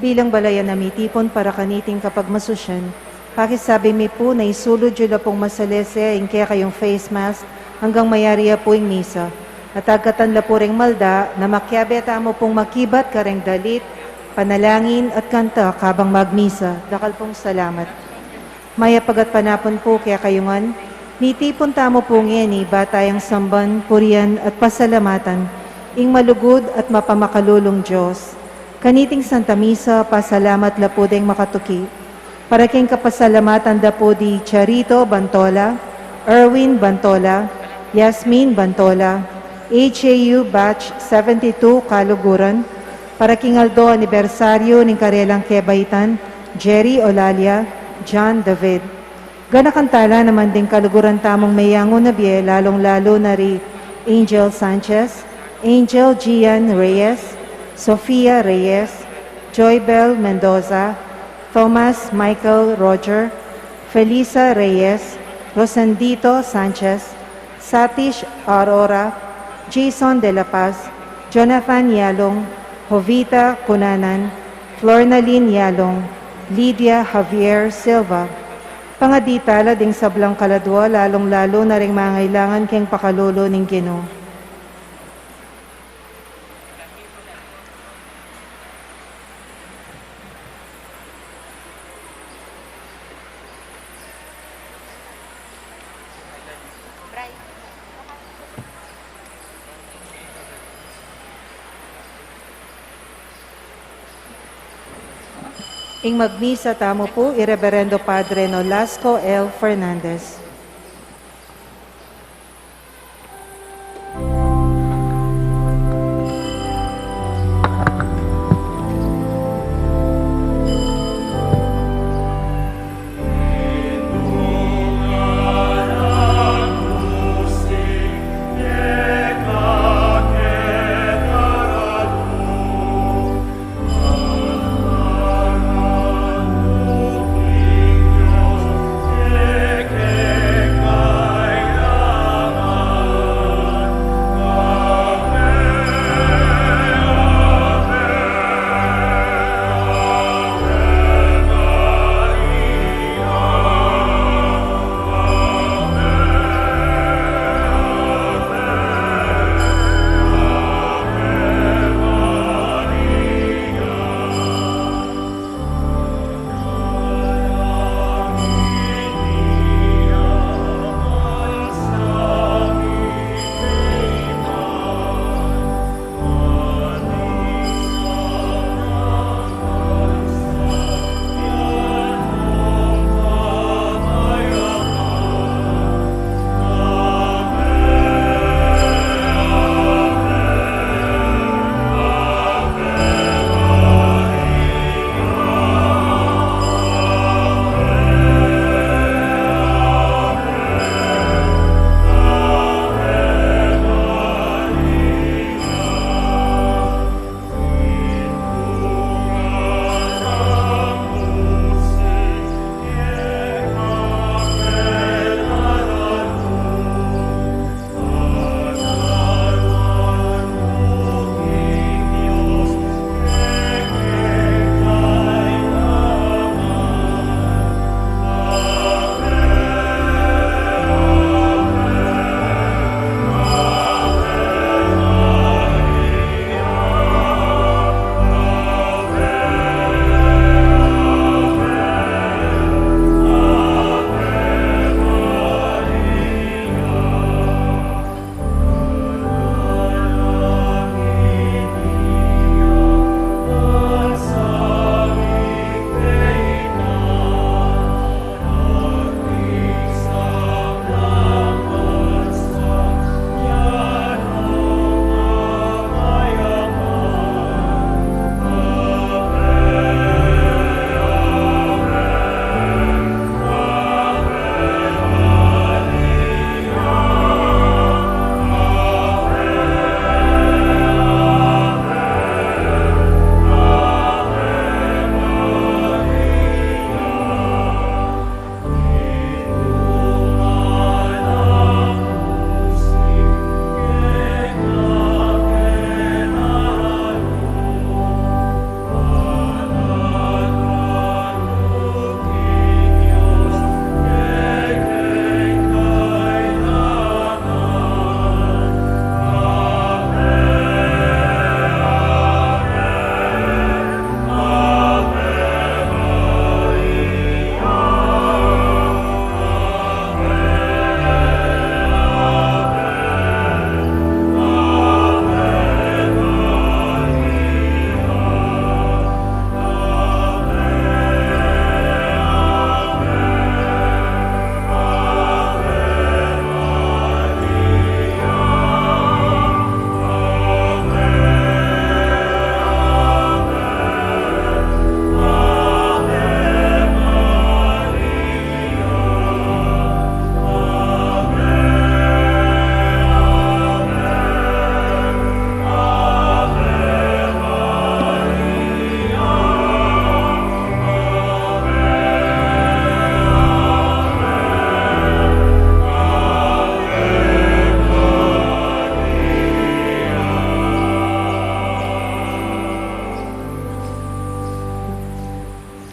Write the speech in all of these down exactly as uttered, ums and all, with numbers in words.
Bilang balayan a mitipun para kaniting kapagmasusyan, pakisabi mi pu na isulud yu la pung masalese ing kekayung face mask Anggang mayari ya pu ing misa. At agkatan la pu reng malda na makiabe tamu pung makibat kareng dalit, panalangin at kanta kabang magmisa. Dakal pung salamat. Mayap a gatpanapun pu kekayu ngan, mitipun tamu pu ngeni ba tayang samban, purian at pasalamatan ing malugud at mapamakalulung Dios. Kaniting Santa Misa, pasalamat la pu deng makatuki. Para king kapasalamatan da pu di Charito Bantola, Erwin Bantola, Yasmin Bantola, H A U Batch seventy-two Kaluguran, para king aldo anibersaryo ning karelang kebaitan, Jerry Olalia, John David. Ganakan tala naman ding kaluguran tamung meyangu na bie, lalung-lalu na ri Angel Sanchez, Angel Gian Reyes, Sofia Reyes, Joybel Mendoza, Thomas Michael Roger, Felisa Reyes, Rosendito Sanchez, Satish Arora, Jason de la Paz, Jonathan Yalong, Jovita Cunanan, Flornalyn Yalong, Lydia Javier Silva. Pangadi tala ding sablang kaladua, lalung-lalu na ring mangailangan keng pakalulu ning Ginu. Ing magmisa tamu pu i Reverendo Padre Nolasco L Fernandez.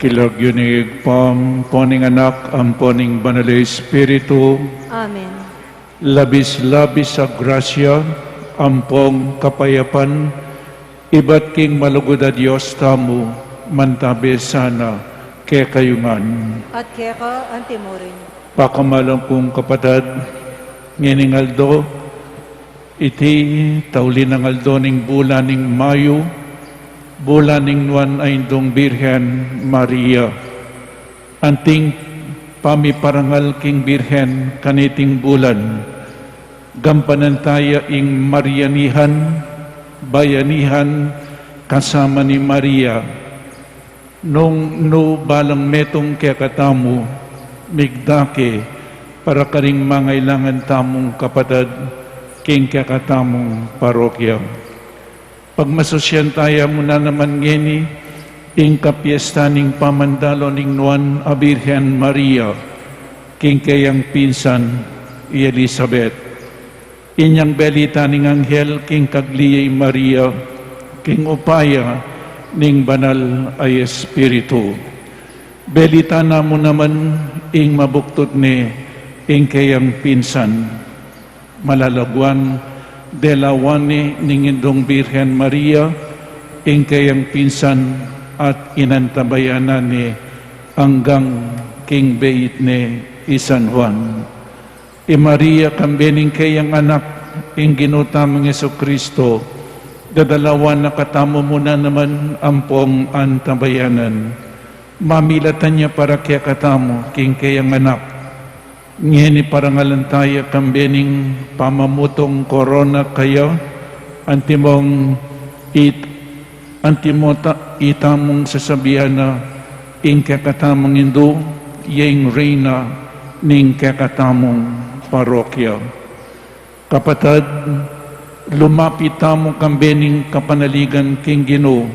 King lagyu ning Ibpa, ampon ning Anak, ampon ning Banal a Espiritu. Amen. Labis-labis a grasya, ampong kapayapan, ibat king malugud a Dios tamu, mantabe sana kekayu ngan. At keka antimurin. Pakamalan kung kapatad, ngening aldo, iti tauli nang aldo ning bulan ning Mayu, bulan ning nuan a Indung Birhen Maria. Anting pamiparangal king Birhen kaniting bulan, gampanan taya ing Marianihan, bayanihan, kasama ni Maria. Nung nu balang metung kekatamu, migdake para karing mangailangan tamung kapatad king kekatamung parokya. Pagmasusyan taya mu na naman ngeni ing kapiesta ning pamandalo ning nuan a Birhen Maria king keyang pinsan i Elizabeth. Inyang belita ning anghel king kagli ya i Maria, king upaya ning Banal a Espiritu. Belita na mu naman ing mabuktut ne king keyang pinsan. Malalaguan, delawan ne ning Indung Birhen Maria king keyang pinsan at inantabayanan ne anggang king beit ne i San Juan. I Maria kambe ning keyang anak, ing Ginu tamung Jesucristo, dadalawan na katamu mu na naman ampong antabayanan. Mamilatan ya para kekatamu king keyang anak. Ngeni parangalan taya kambe ning pamamutung korona kaya, antimong it-, antimo ta-, itamung sasabian na ing kekatamung Indu, ya ing Reyna ning kekatamung parokya. Kapatad, lumapit tamu kambe ning kapanaligan king Ginu,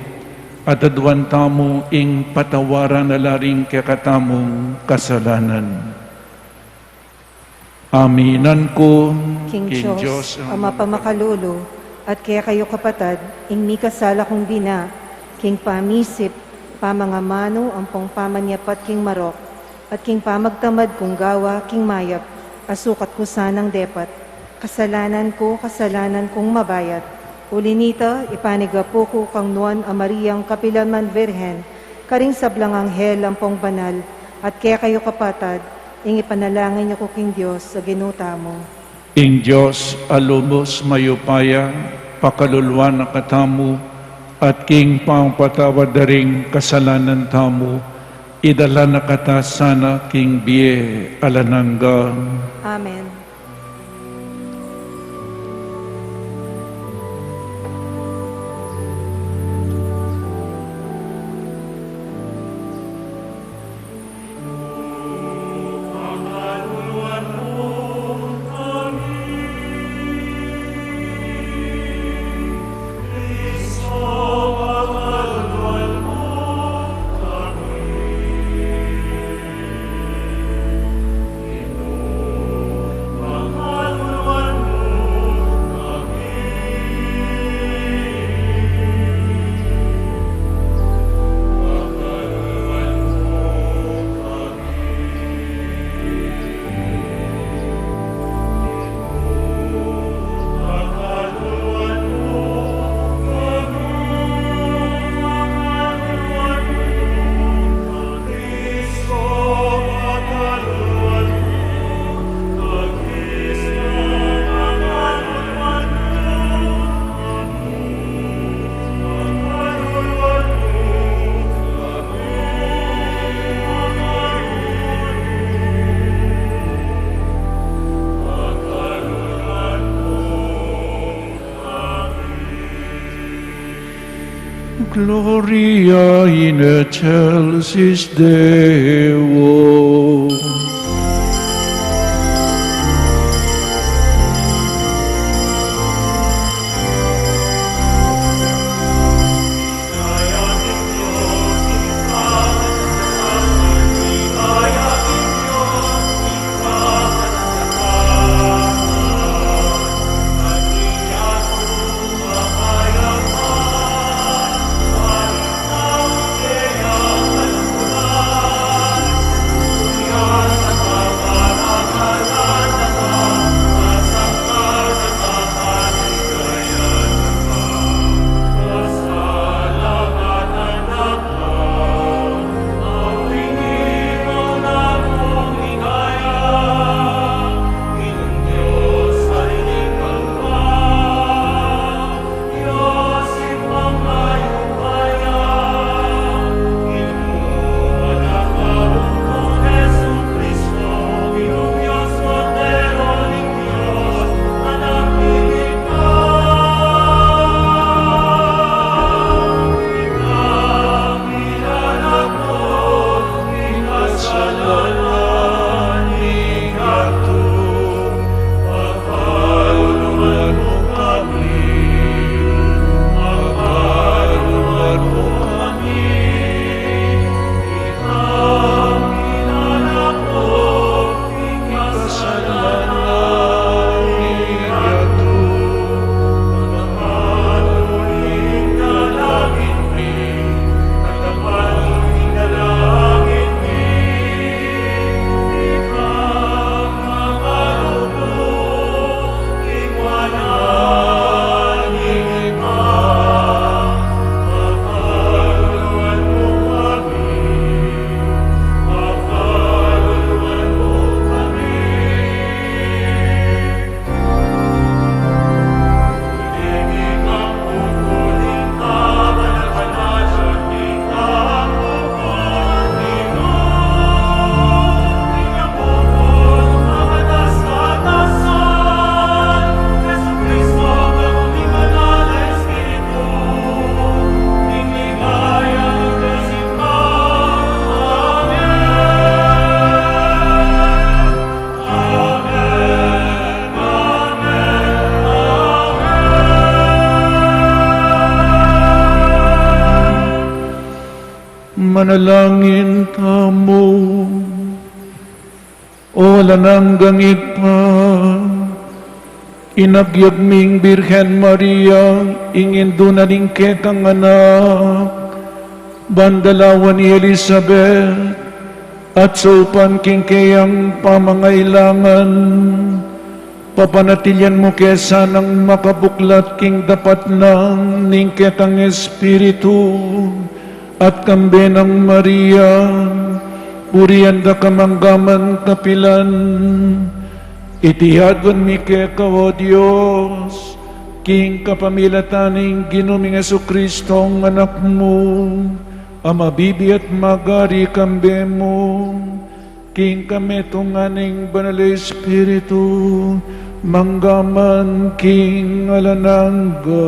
at aduan tamu ing patawaran na la ring kekatamung kasalanan. Aminan ku king Dios a mapamakalulu, at kekayu kapatad, ing mikasala kung dina, king pamisip, pamangamanu, ampong pamanyapat king marok, at king pamagtamad kung gawa king mayap, a sukat ku sanang depat. Kasalanan ku, kasalanan kung mabayat. Uli nita, ipanigapu ku kang Nuan a Mariang kapilan man Virgen, karing sablang anghel ampong banal, at kekayu kapatad, ing ipanalangin yu ku king Dios a Ginu tamu. Ing Dios a lubus mayupaya, pakaluluan na katamu, at king pamapatawad da ring kasalanan tamu, idala na kata sana king bie alang angga. Amen. Gloria in excelsis Deo. Manalangin tamu. O alang anggang Ibpa, inagyag ming Birhen Maria, ing indu na ning kekang anak, bandalawan i Elizabeth, at saupan king keyang pamangailangan, papanatilian mu ke sanang makabuklat king dapat nang ning kekang espiritu, at kambe nang Maria, purian da ka mangga man kapilan. Iti aduan mi keka, O Dios, king kapamilatan ning Ginu ming Jesucristo, Anak mu, a mabibie at magari kambe mu, king kametungan ning Banal a Espiritu, mangga man king alang angga.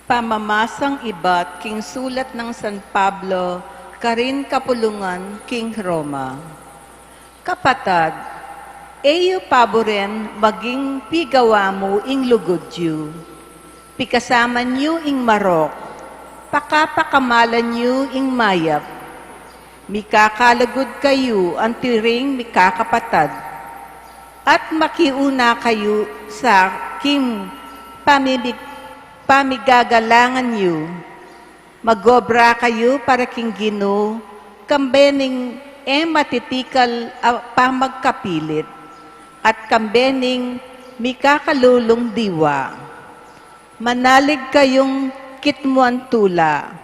Pamamasang ibat king sulat nang San Pablo karing kapulungan king Roma. Kapatad, e yu paburen maging pigawa mu ing lugud yu. Pikasaman yu ing marok, pakapakamalan yu ing mayap. Mikakalugud kayu anti ring mikakapatad, at makiuna kayu sa king pamimig-, pamigagalangan yu. Magobra kayu para king Ginu, kambe ning e matitikal a pamagkapilit, at kambe ning mikakalulung diwa. Manalig kayung kitmuan tula.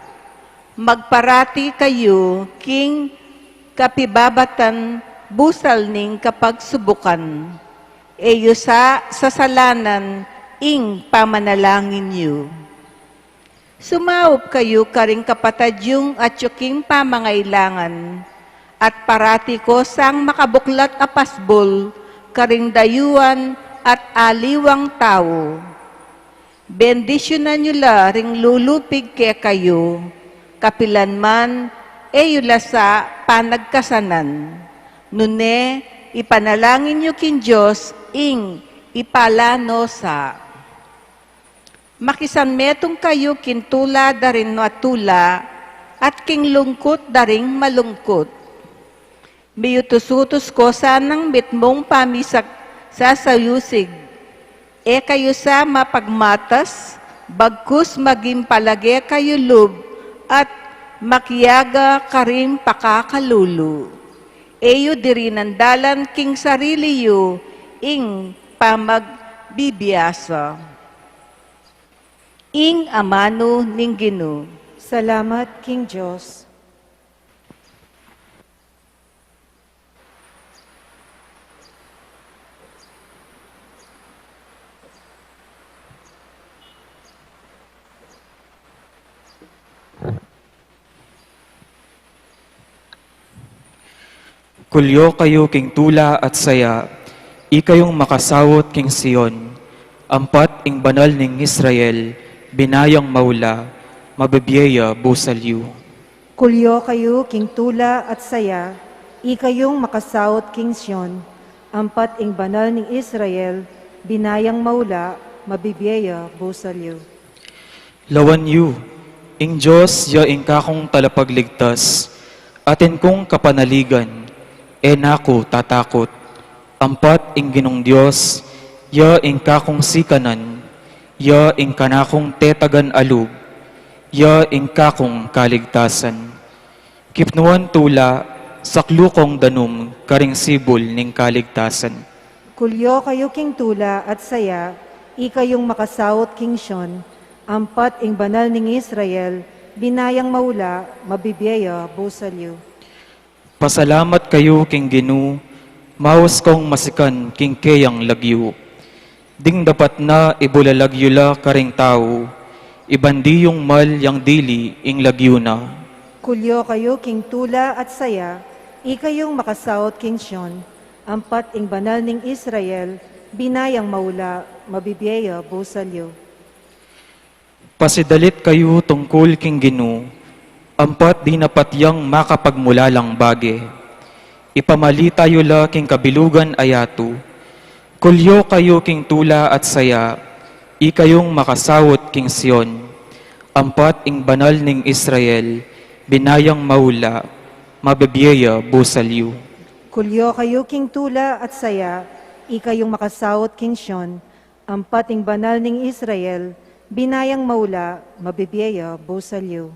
Magparati kayu king kapibabatan busal ning kapagsubukan. E yu sa sasalanan ing pamanalangin yu. Sumaup kayu karing kapatad yung atyu king pamangailangan, at parati ko sang makabuklat a pasbul karing dayuan at aliwang tau. Bendisyunan yu la ring lulupig kekayu, kapilan man e yu la sa panagkasanan. Nune, ipanalangin yu king Dios ing ipalano sa. Makisanmetung kayu king tula da ring matula, at king lungkut da ring malungkut. Miyutus-utus ko sanang mitmung pamisak-, sasayusig. E kayu sa mapagmatas, bagkus maging palage kayu lub, at makiyaga karing pakakalulu. E yu dirinan dalan king sarili yu ing pamagbibiasa. Ing amanu ning Ginu. Salamat king Dios. Kulyo kayu king tula at saya, ikayung makasaut king Sion, ampat ing banal ning Israel, binayang maula, mabibie ya busal yu. Kulyo kayu king tula at saya, ikayung makasaut king Sion, ampat ing banal ning Israel, binayang maula, mabibie ya busal yu. Lawan yu, ing Dios ya ing kakung talapagligtas, atin kung kapanaligan, e na ku tatakut, ampat ing Ginung Dios, ya ing kakung sikanan, ya ing kanakung tetagan a lub, ya ing kakung kaligtasan. Kipnuan tula, saklu kong danum karing sibul ning kaligtasan. Kulyo kayu king tula at saya, ikayung makasaut king Sion, ampat ing banal ning Israel, binayang maula, mabibie ya busal yu. Pasalamat kayu king Ginu, maus kong masikan king keyang lagyu. Ding dapat na ibulalag yu la karing tau, ibandi yung mal yang dili ing lagyu na. Kulyo kayu king tula at saya, ikayung makasaut king Sion, ampat ing banal ning Israel, binayang maula, mabibie ya busal yu. Pasidalit kayu tungkul king Ginu, Ampat dinapat yang makapagmulalang bage, ipamalita yu la king kabilugan a yatu. Kulyo kayu king tula at saya, ikayung makasaut king Sion. Ampat ing banal ning Israel, binayang maula, mabibie ya busal yu. Kulyo kayu king tula at saya, ikayung makasaut king Sion. Ampat ing banal ning Israel, binayang maula, mabibie ya busal yu.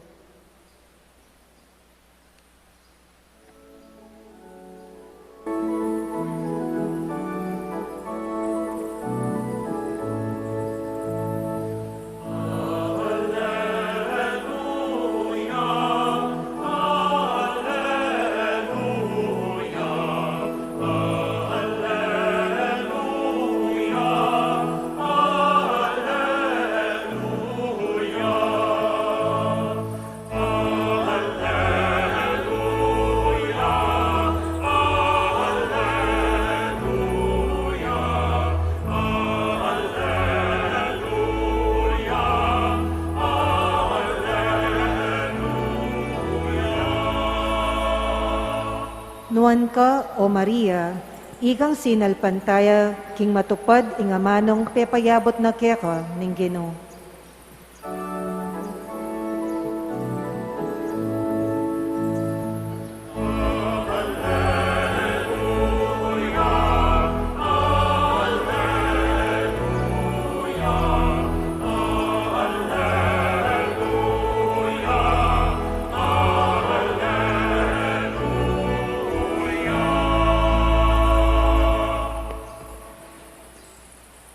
Nuan ka, O Maria, ikang sinalpantaya king matupad ing amanung pepayabut na keka ning Ginu.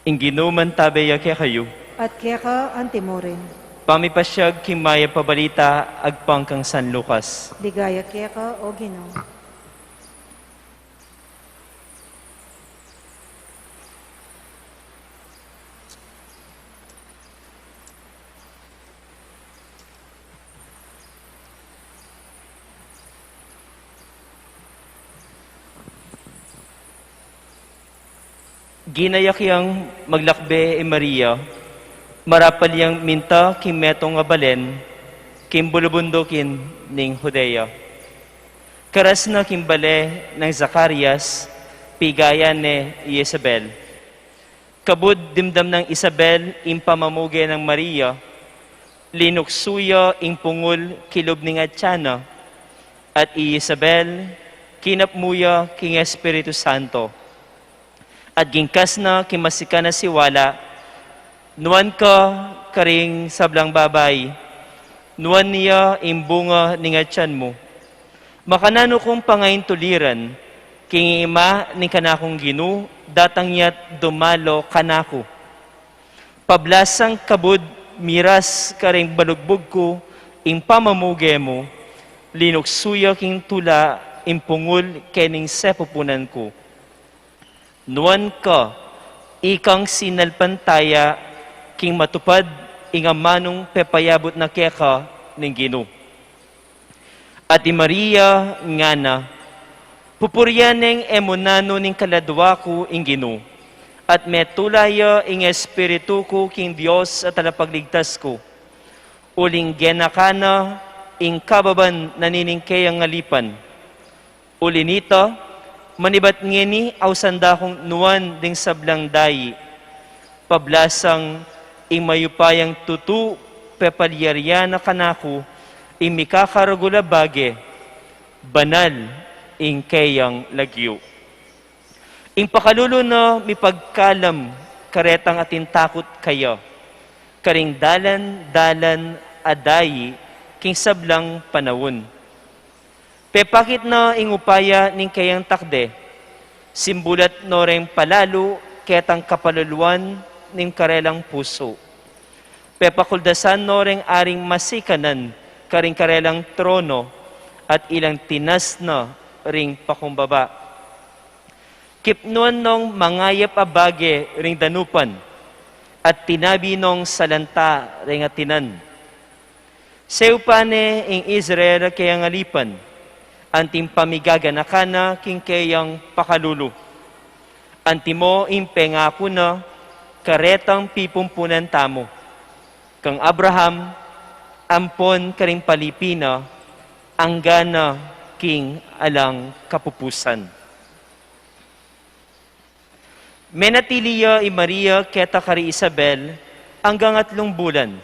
Ing Ginu mantabe ya kekayu. At keka antimurin. Pamipasiag king mayap a balita agpang kang San Lucas. Ligaya keka, O Ginu. Ginayak yang maglakbe i Maria, marapal yang minta king metung a balen, king bulubundukin ning Judea. Karas na king bale nang Zacarias, pigayan ne i Isabel. Kabud dimdam nang Isabel ing pamamuge nang Maria, linuksu ya ing pungul kilub ning atian na, at i Isabel kinapmu ya king Espiritu Santo. At gingkas na king masikan a siwala, nuan ka karing sablang babai, nuan ya ing bunga ning atian mu. Makananu kung pangaintuliran, king ima ning kanakung Ginu, datang ya't dumalo kanaku. Pablasang kabud miras karing balugbug ku ing pamamuge mu, linuksu ya king tula ing pungul kening sepupunan ku. Nuan ka, ikang sinalpantaya king matupad ing amanung pepayabut na keka ning Ginu. At i Maria ngana, pupurian neng e mu nanu ning kaladua ku ing Ginu, at metula ya ing espiritu ku king Dios a Talapagligtas ku, uling genaka na ing kababan na nining keyang alipan. Uli nita, manibat ngeni ausan da kung nuan ding sablang dayi. Pablasang ing mayupayang tutu pepalyarian na kanaku ing mikakaragul a bage, banal ing keyang lagyu. Ing pakalulu na mipagkalam karetang atin takut kaya, karing dalan-dalan a dayi king sablang panaun. Pepakit na ing upaya ning keyang takde, simbulat no reng palalu ketang kapaluluan ning karelang pusu. Pepakuldasan no reng aring masikanan karing karelang trono, at ilang tinas na ring pakumbaba. Kipnuan nong mangayap a bage ring danupan, at tinabi nong salanta ring atinan. Seupan ne ing Israel a keyang alipan, anting pamigaganakan na king keyang pakalulu. Antimo ing pengaku na karetang pipumpunan tamu, kang Abraham, ampon karing palipi na, anggana king alang kapupusan. Menatili ya i Maria keta kari Isabel anggang atlung bulan,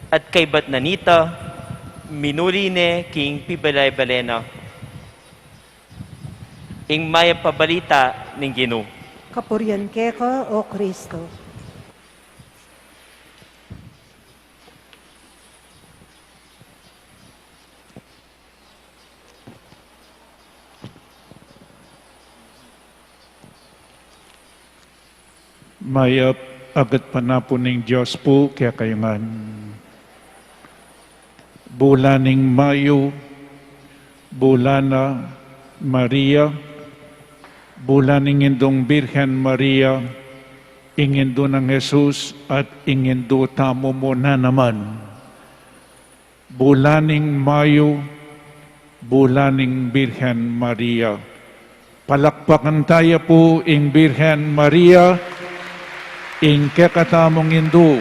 at kaybat na nita, minuli ne king pibalay-balay na. Ing mayap a balita ning Ginu. Kapurian keka, O Kristo. Mayap a gatpanapun ning Dios pu kekayu ngan. Bulan ning Mayu, bulan na Maria, bulan ning Indung Birhen Maria, ing Indu nang Jesus at ing Indu tamu mu na naman. Bulan ning Mayu, bulan ning Birhen Maria. Palakpakan taya pu ing Birhen Maria, ing kekatamung Indu.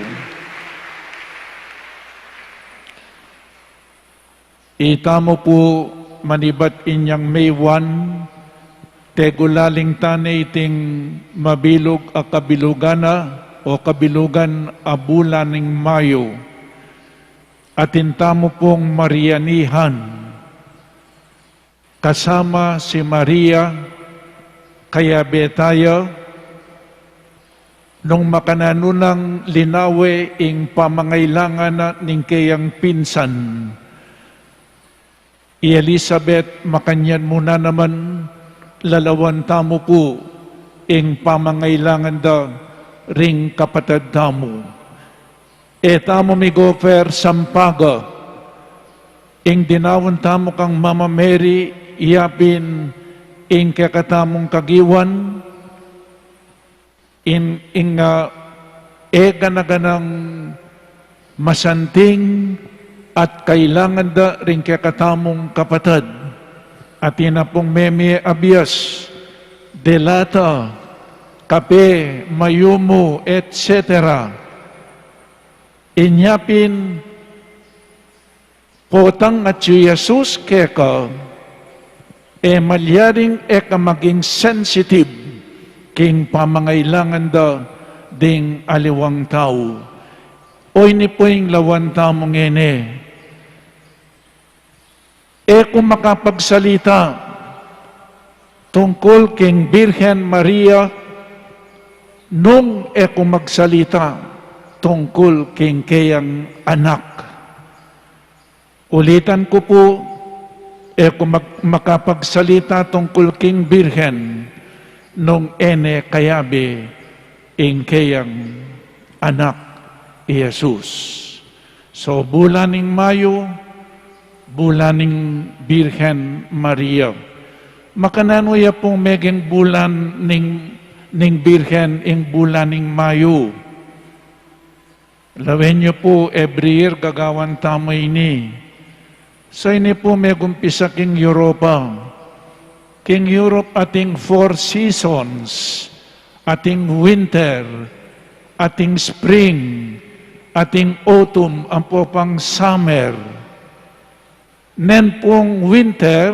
Itamu pu manibat inyang May one, tegulaling tane iting mabilug a kabilugan na o kabilugan a bulan ning Mayu. Atin tamu pung marianihan kasama si Maria, kayabe taya, nung makananu nang linawe ing pamangailangan na ning keyang pinsan, i Elizabeth, makanyan mu na naman, lalawan tamu pu ing pamangailangan da ring kapatad tamu. E tamu mig-offer sampaga ing dinaun tamu kang Mama Mary, yapin ing kekatamung kagiwan, ing, ing, ah, e gana-ganang masanting at kailangan da ring kekatamung kapatad. Atin na pung memie a bias, delata, kape, mayumu, et cetera. Inya pin, potang atyu i Jesus keka, e malyaring e ka maging sensitive king pamangailangan da ding aliwang tau. O ini pu ing lawan tamu ngeni. E ku makapagsalita tungkul king Birhen Maria nung e ku magsalita tungkul king keyang anak. Ulitan ku pu, e ku mag-, makapagsalita tungkul king Birhen nung e ne kayabe ing keyang anak i Jesus. So, bulan ning Mayu, bulan ning Birhen Maria. Makananu ya pung meging bulan ning, ning Birhen ing bulan ning Mayu? Lawen yu pu, every year gagawan tamu ini. So ini pu megumpisa king Europa. King Europe ating four seasons, ating winter, ating spring, ating autumn, ampo pang summer. Nen pung winter,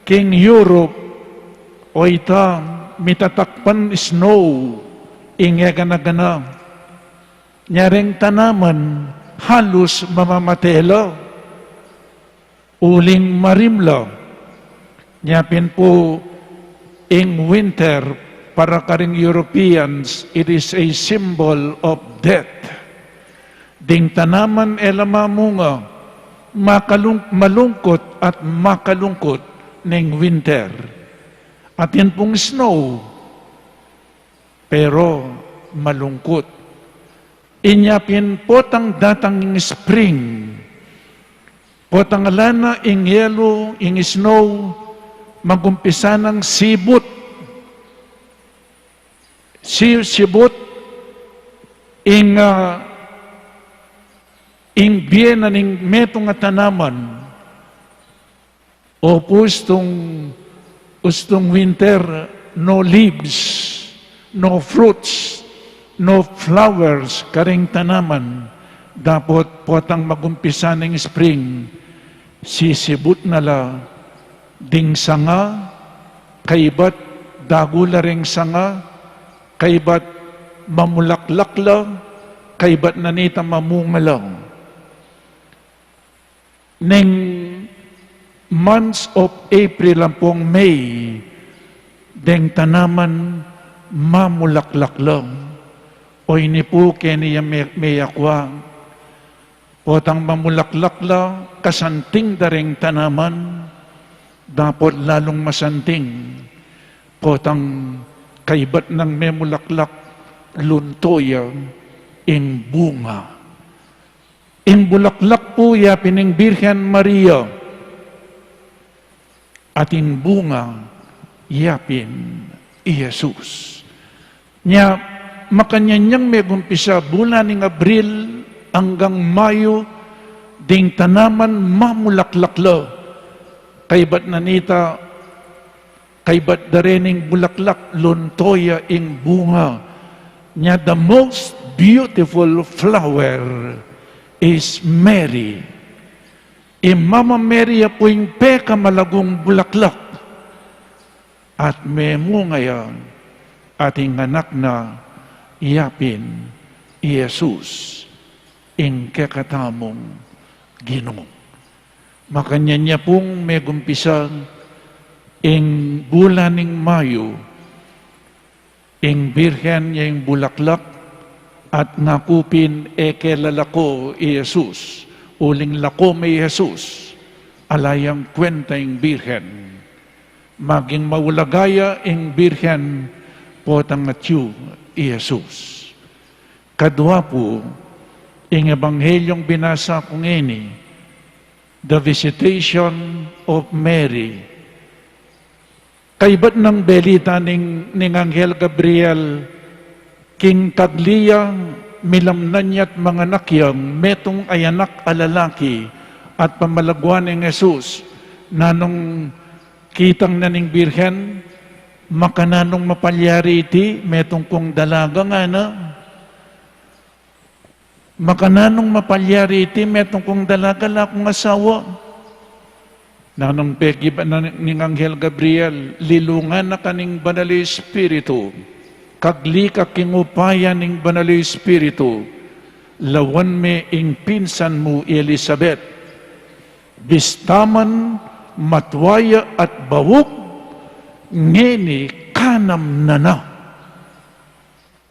king Europe, o ita, mitatakpan snow, ing e gana-gana. Nya reng tanaman, halus mamamate la. Uling marimla. Nya pin pu ing winter para karing Europeans, it is a symbol of death. Ding tanaman e la mamunga, makalung-, malungkut at makalungkut ning winter. Atin pung snow, pero malungkut. Inya pin potang datang ing spring, potang ala na ing yelu, ing snow, magumpisa nang sibut. Si-, sibut ing, ah, ing bie na ning metung a tanaman. O pu, ustung, ustung winter, no leaves, no fruits, no flowers karing tanaman. Dapot potang magumpisa ning spring, Sisibut na la ding sanga, kaybat dagul la reng sanga, kaybat mamulaklak la, kaybat na nita mamunga la. Neng months of April ampong May, deng tanaman mamulaklak la. O ini pu keni ya me-, meyakwa. Potang mamulaklak la, kasanting da reng tanaman, dapot lalung masanting. Potang kaybat nang memulaklak, lunto ya ing bunga. Ing bulaklak pu yapin ing Birhen Maria, at ing bunga yapin i Jesus. Nya, makanyan yang megumpisa bulan ning Abril anggang Mayo, ding tanaman mamulaklak la. Kaybat na nita, kaybat da rening bulaklak, lunto ya ing bunga. Nya, the most beautiful flower is Mary. I Mama Mary ya pu ing pekamalagung bulaklak. At memunga ya, at ing anak na yapin i Jesus, ing kekatamung Ginu. Makanyan ya pung megumpisa ing bulan ning Mayo, ing Birhen ya ing bulaklak, at ngaku pin e ke la lako i Jesus, uling lako me i Jesus, ala yang kwenta ing Birhen. Maging maulaga ya ing Birhen potang atyu i Jesus. Kadua pu, ing Ebanghelyung binasa ku ngeni, the visitation of Mary. Kaybat nang belita ning, ning Anghel Gabriel, king kagli ya, milamnan ya't manganak yang metung a anak a lalaki, at pamalagwa neng Jesus, nanung kitang na ning Birhen, makananung mapalyari iti, metung kung dalaga ngana. Makananung mapalyari iti, metung kung dalaga, ala kung asawa. Nanung pekibat na ning Anghel Gabriel, lilungan na ka ning Banal Espiritu, kagli ka king upaya ning Banal Espiritu, lawan me ing pinsan mu i Elisabet. Bista man matua ya at baug, ngeni kanam na na.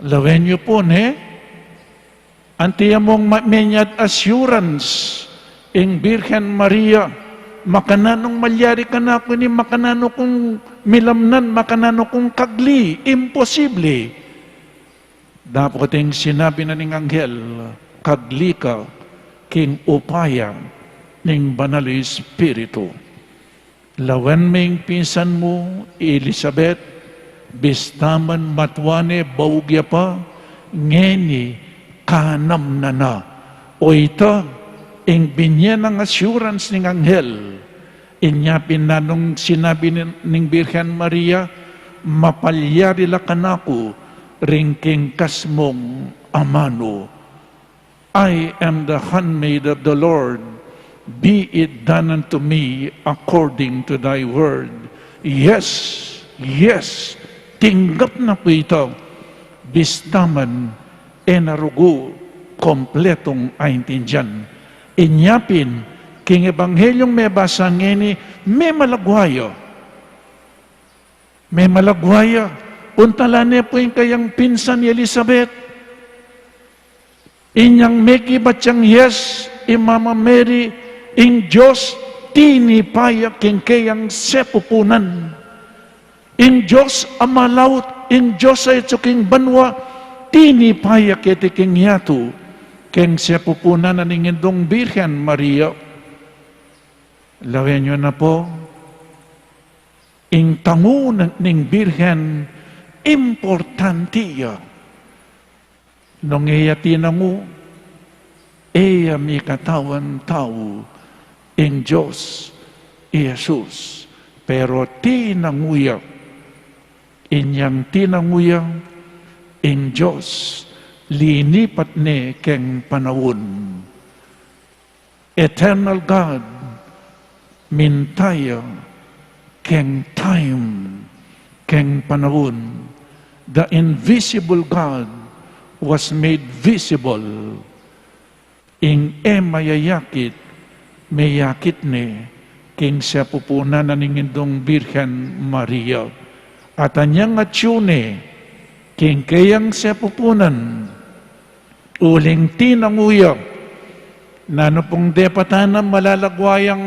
Lawen yu pu, ne? Anti ya mung ma-, menyat assurance ing Birhen Maria, makananung malyari kanaku ini, makananu kung milamnan, makananu kung kagli, imposible. Dapot ing sinabi na ning Anghel, kagli ka king upaya ning Banal Espiritu. Lawen me ing pinsan mu i Elisabet, bista man matua ne, baug ya pa, ngeni kanam na na. O ita, ing binye nang assurance ning Anghel. Inya pin nanung sinabi ning, ning Birhen Maria, mapalyari la kanaku ring kingkas mung amanu. "I am the handmaid of the Lord. Be it done unto me according to thy word." Yes, yes, tinggap na pu ita. Bista man e na rugu kompletung aintindian. Inya pin, king Ebanghelyung mebasa ngeni, memalagwa ya. Memalagwa ya, puntalan ne pu ing kayang pinsan i Elisabet. Inyang mekibat yang yes i Mama Mary, ing Dios tinipa ya king keyang sepupunan. Ing Dios a malaut, ing Dios a atsu king banua, tinipa ya keti king yatu, keng sepupunan na ning Indung Birhen Maria. Lawen yu na pu, ing tangu na ning Birhen, importante ya. Nung e ya tinangu, e ya mikatawan tau ing Dios i Jesus. Pero tinangu ya, inyang tinangu ya, ing Dios linipat ne keng panaun. Eternal God, minta ya keng time, keng panaun. The invisible God was made visible. Ing e mayayakit, meyakit ne king sepupunan na ning Indung Birhen Maria. At anyang atyu ne king keyang sepupunan, uling tinangu ya, nanu pung depatan a malalagwa yang,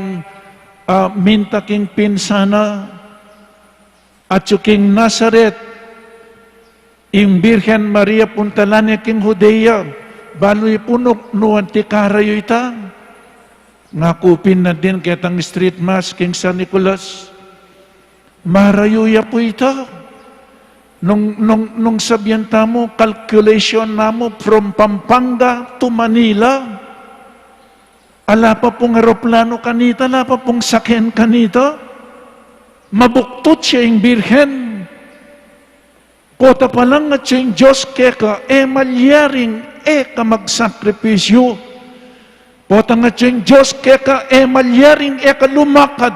ah, minta king pinsan na, atyu king Nazaret, ing Birhen Maria puntalan ne king Judea, balu ya pu nu, nu anti karayu ita. Ngaku pin na din ketang street mass king San Nicolas. Marayu ya pu ita. Nung, nung, nung sabian tamu, calculation namu from Pampanga to Manila. Ala pa pung eroplano kanita, ala pa pung saken kanita. Mabuktut ya ing Birhen. Pota pa lang atyu ing Dios keka, e malyaring e ka magsakripisyu. Pota atyu ing Dios keka, e malyaring e ka lumakad.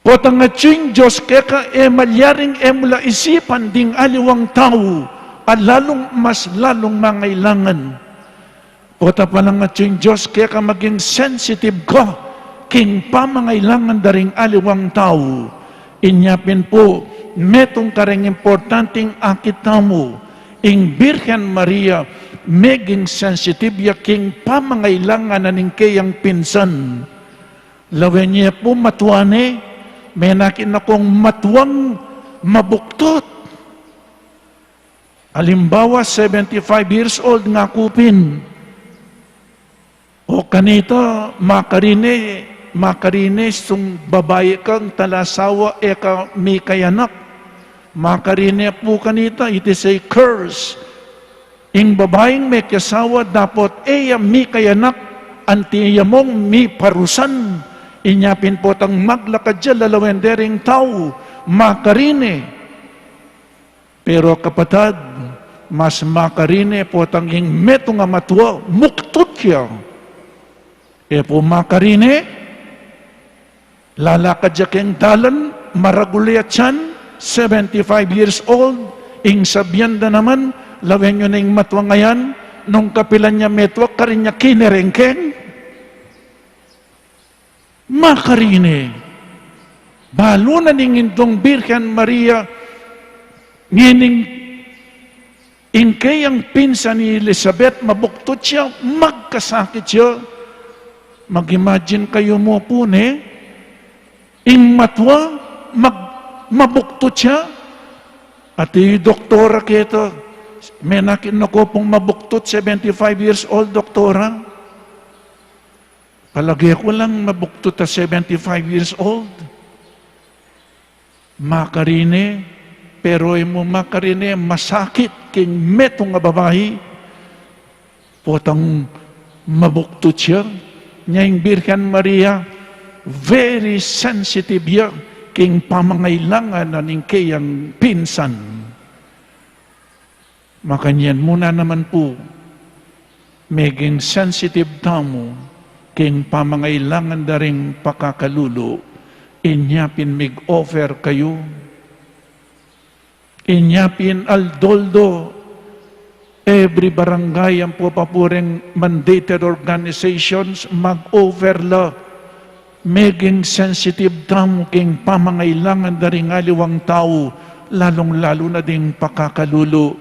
Pota atyu ing Dios keka, e malyaring e mu la isipan ding aliwang tau a lalung mas lalung mangailangan. Pota pa lang atyu ing Dios keka, maging sensitive ka king pamangailangan da ring aliwang tau. Inya pin pu, metung kareng importanting akit tamu, ing Birhen Maria meging sensitive ya king pamangailangan na ning keyang pinsan. Lawen ye pu matua ne, menakit na kung matuang mabuktut. Alimbawa, seventy-five years old, ngaku pin. O kanita, makarine, makarine sung babai kang talasawa e ka mikayanak. Makarine pu kanita, it is a curse. Ing babaing mekiasawa dapot e ya mikayanak, anti ya mung miparusan. Inya pin potang maglakad ya lalawen de ring tau, makarine. Pero kapatad, mas makarine potang ing metung a matua, muktut ya. E pu makarine, lalakad ya keng dalan, maragul ya atian, seventy-five years old, ing sabian da naman, lawen yu na ing matua ngayan, nung kapilan ya metua, karin ya kinerengkeng. Makarine. Balu na ning Indung Birhen Maria, ngening ing keyang pinsan i Elizabeth, mabuktut ya, magkasakit ya. Mag-imagine kayu mu pu ne, ing matua, mag-, mabuktut ya. At i doktora keta, menakit na ku pung mabuktut, seventy-five years old, doktora. Palage ku lang mabuktut a seventy-five years old. Makarine, pero e mu makarine, masakit king metung a babai. Potang mabuktut ya, nya ing Birhen Maria, very sensitive ya king pamangailangan na ning keyang pinsan. Makanyan mu na naman pu, meging sensitive tamu king pamangailangan da ring pakakalulu, inya pin mig-offer kayu. Inya pin aldo-aldo, every barangay ampo pa pu ring mandated organizations, mag-offer la. Meging sensitive tamu king pamangailangan da ring aliwang tau, lalung-lalu na ding pakakalulu,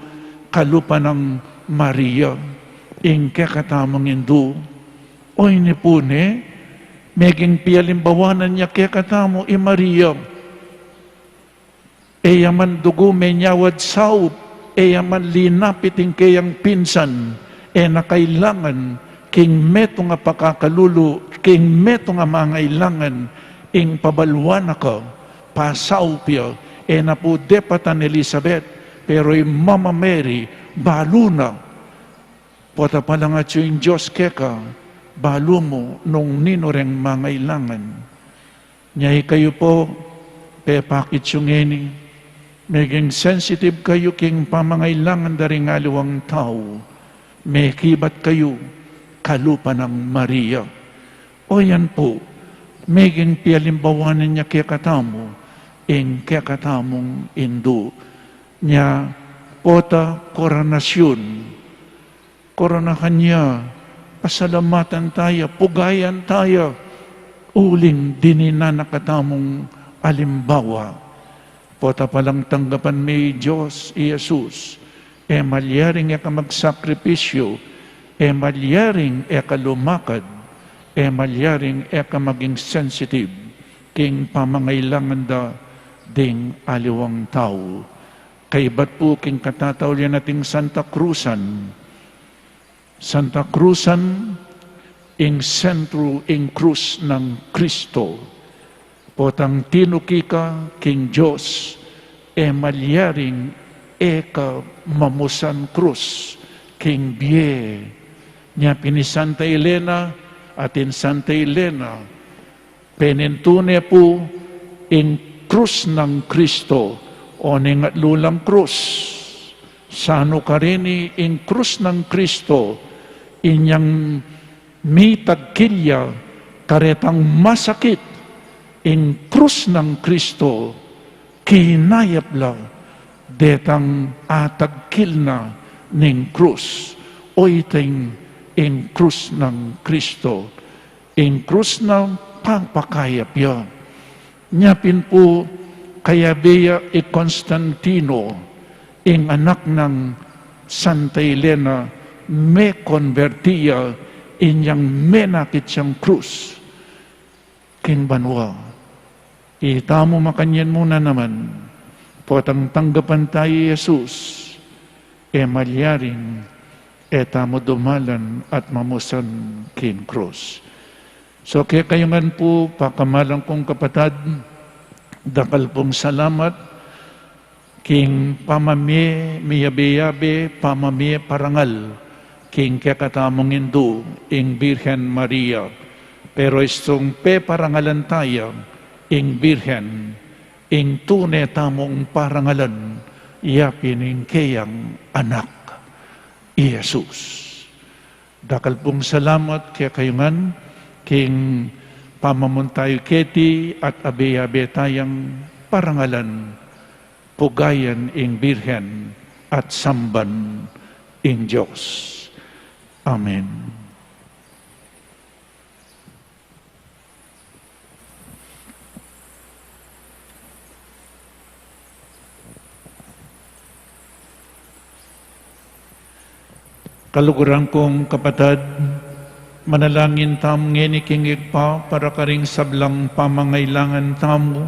kalupa nang Maria, ing kekatamung Indu. Oyni pu ne, meging pialimbawanan ya kekatamu i Maria. E ya man dugu menyawad saup, e ya man linapit ing keyang pinsan, e na kailangan king metung a pakakalulu, king metung a mangailangan, ing pabaluan na ka, pasaup ya, e na pu depatan i Elizabeth, pero i Mama Mary, balu na. Pota pa lang atyu ing Dios keka, balu mu nung ninu reng mangailangan. Nya ikayu pu, pepakit yu ngeni, meging sensitive kayu king pamangailangan da ring aliwang tau, mekibat kayu, kalupa nang Maria. O yan pu, Meging pialimbawanan ya kekatamu ing kekatamung indu. Nya pota koronasyun. Koronahan ya, pasalamatan taya, pugayan taya, uling dininan na katamung alimbawa. Pota palang tanggapan me i Dios, i Jesus, e malyaring e ka magsakripisyu, e malyaring e ka lumakad, e malyaring e ka maging sensitive king pamangailangan da ding aliwang tau. Kaibat pu king katataulian ating Santa Cruzan. Santa Cruzan, ing sentru ing krus nang Kristo. Potang tinuki ka king Dios, e malyaring e ka mamusan krus king bie. Nya pin i Santa Elena, atin Santa Elena, penintune pu ing krus nang Kristo, o ning atlu lang krus. Sanu karini ing krus nang Kristo, inyang mitagkil ya karetang masakit, ing krus nang Kristo, kinayap la detang atagkil na ning krus, o iting ing krus nang Kristo. Ing krus na pangpakayap ya. Nya pin pu kayabe ya i Constantino, ing anak nang Santa Elena, mekonberti ya inyang menakit yang krus king banua. Itamu makanyan mu na naman, potang tanggapan taya i Jesus, e malyaring e tamu dumalan at mamusan king krus. So kekayu ngan pu, pakamalan kung kapatad, dakal pung salamat king pamamie miyabe-yabe, pamamie parangal king kekatamung indu, ing Birhen Maria. Pero istung peparangalan taya ing Birhen, ing tune tamung parangalan, ya pin ing keyang anak, i Jesus. Dakal pung salamat kekayu ngan king pamamuntayu keti at abe-abe tayang parangalan, pugayan ing Birhen at samban ing Dios. Amen. Kaluguran kung kapatad, manalangin tamu ngeni king Ibpa para karing sablang pamangailangan tamu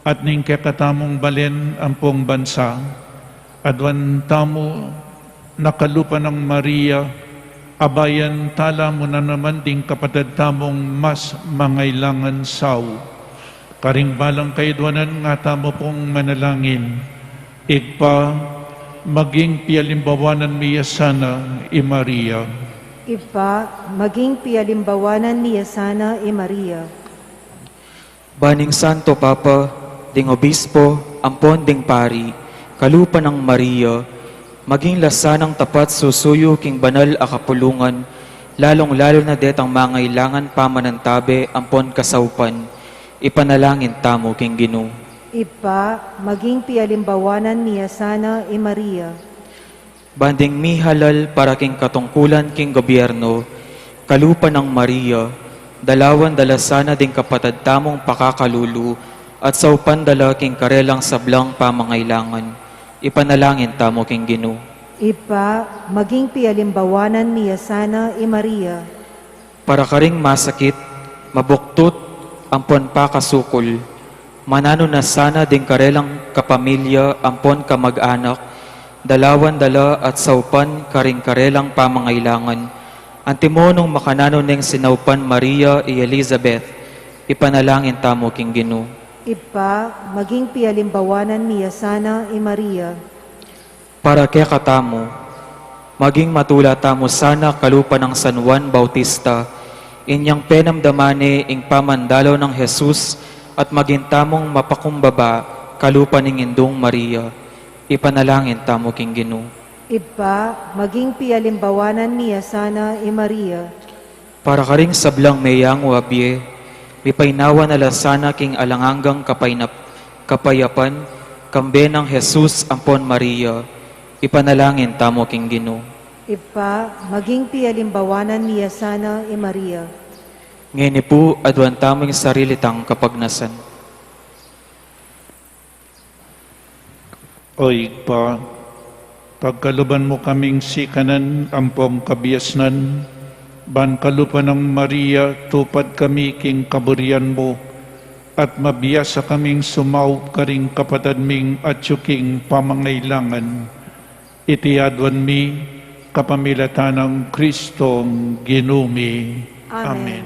at ning kekatamung balen ampong bansa. Aduan tamu na kalupa nang Maria, abayan tala mu na naman ding kapatad tamung mas mangailangan sau. Karing balang kaiduanan nga tamu pung manalangin. Ibpa, maging pialimbawanan mi ya sana i Maria. Ibpa, maging pialimbawanan mi ya sana i Maria. Ban ing Santo Papa, ding Obispo, ampon ding pari, kalupa nang Maria, maging la sanang tapat susuyu king banal a kapulungan, lalung-lalu na detang mangailangan pamanantabe ampon kasaupan, ipanalangin tamu king Ginu. Ibpa, maging pialimbawanan mi ya sana i Maria. Ban ding mihalal para king katungkulan king gobyerno, kalupa nang Maria, dalawan da la sana ding kapatad tamung pakakalulu, at saupan da la king karelang sablang pamangailangan. Ipanalangin tamu king Ginu. Ibpa, maging pialimbawanan mi ya sana i Maria. Para karing masakit, mabuktut, ampon pakasukul, mananu na sana ding karelang kapamilya ampon kamag-anak, dalawan da la at saupan karing karelang pamangailangan, antimo nung makananu neng sinaupan Maria i Elizabeth, ipanalangin tamu king Ginu. Ibpa, maging pialimbawanan mi ya sana i Maria. Para kekatamu, maging matula tamu sana kalupa nang San Juan Bautista, inyang penamdaman ne ing pamandalaw nang Jesus at maging tamung mapakumbaba kalupa ning Indung Maria. Ipanalangin tamu king Ginu. Ibpa, maging pialimbawanan mi ya sana i Maria. Para karing sablang meyangu a bie, Mipaynawa na la sana king alang anggang kapaynap-, kapayapan, kambe nang Jesus ampon Maria. Ipanalangin tamu king Ginu. Ibpa, maging pialimbawanan mi ya sana i Maria. Ngeni pu, aduan tamu ing sarili tang kapagnasan. O Ibpa, pagkaluban mu kaming sikanan ampong kabiasnan, ban kalupa nang Maria tupad kami king kaburian mu, at mabiasa kaming sumaup karing kapatad ming atyu king pamangailangan. Iti aduan mi kapamilatan nang Kristong Ginu mi. Amen. Amen.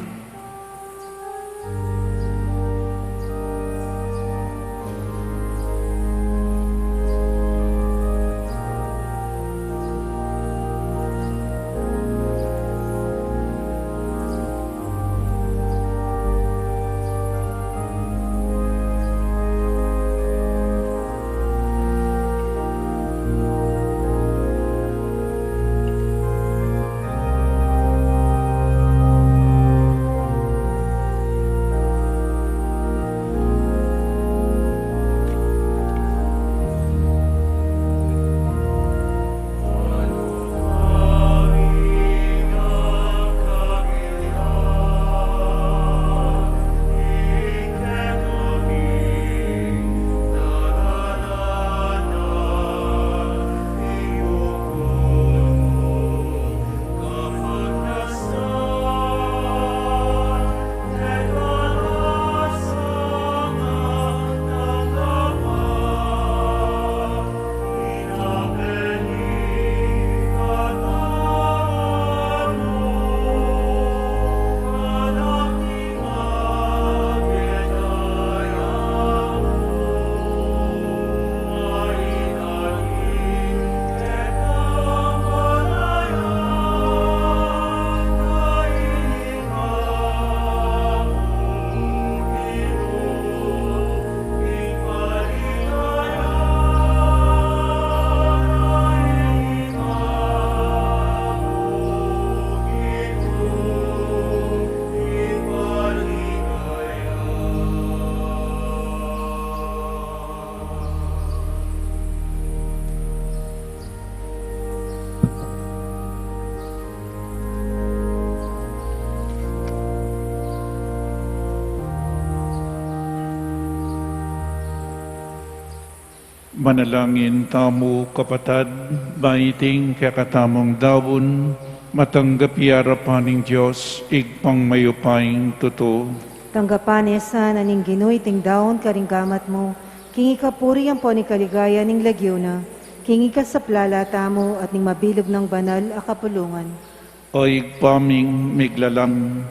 Manalangin tamu, kapatad, ba iting kekatamung daun, matanggap ya arapan ning Dios, Ibpang mayupayang tutu. Tanggapan na sana ning Ginu iting daun karing gamat mu, king ikapuri ampon ikaligaya ning lagyu na, king ikasaplala tamu at ning mabilug nang banal a kapulungan. O Ibpa ming miglalang,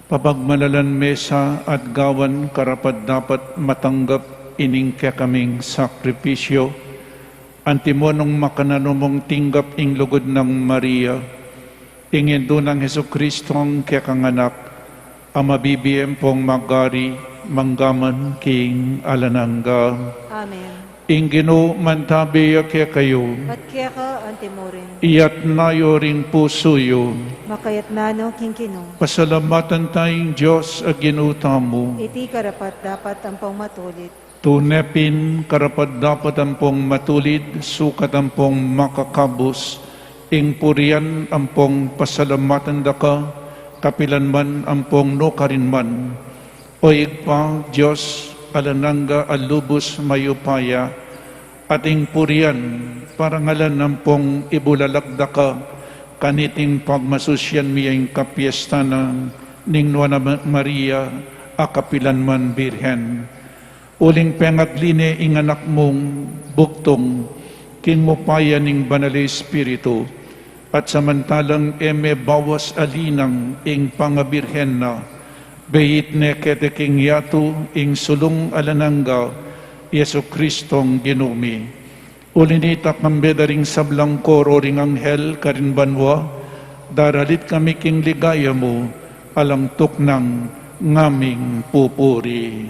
papagmalalan me sa at gawan karapat-dapat matanggap ining kekaming sakripisyu, antimo nung makananu mung tinggap ing lugud nang Maria, ing indu nang Jesucristo a kekang Anak, a mabibie ampong magari mangga man king alang angga. Amen. Ing Ginu mantabe ya kekayu. At keka antimurin. Iyatas yu ring pusu yu. Makayatas no king Ginu. Pasalamatan taya ing Dios a Ginu tamu. Iti karapat-dapat ampong matulid. Tune pin karapat-dapat ampong matulid, sukat ampong makakabus, ing purian ampong pasalamatan da ka, kapilan man ampong nukarin man. O Ibpa, Dios alang angga a lubus mayupaya, at ing purian, parangalan ampong ibulalag da ka, kaniting pagmasusyan mi ing kapiestan na ning Nuan a Ma-, Maria, a kapilan man Birhen. Uling pengagli ne ing Anak mung bugtung, king upaya ning Banal a Espiritu, at samantalang e me bawas alinang ing pangabirhen na, beit ne keti king yatu ing sulung alang angga, Jesucristong Ginu mi. Uli nita, kambe da ring sablang koro ring anghel karin banua, daralit kami king ligaya mu, alang tuknang ngaming pupuri.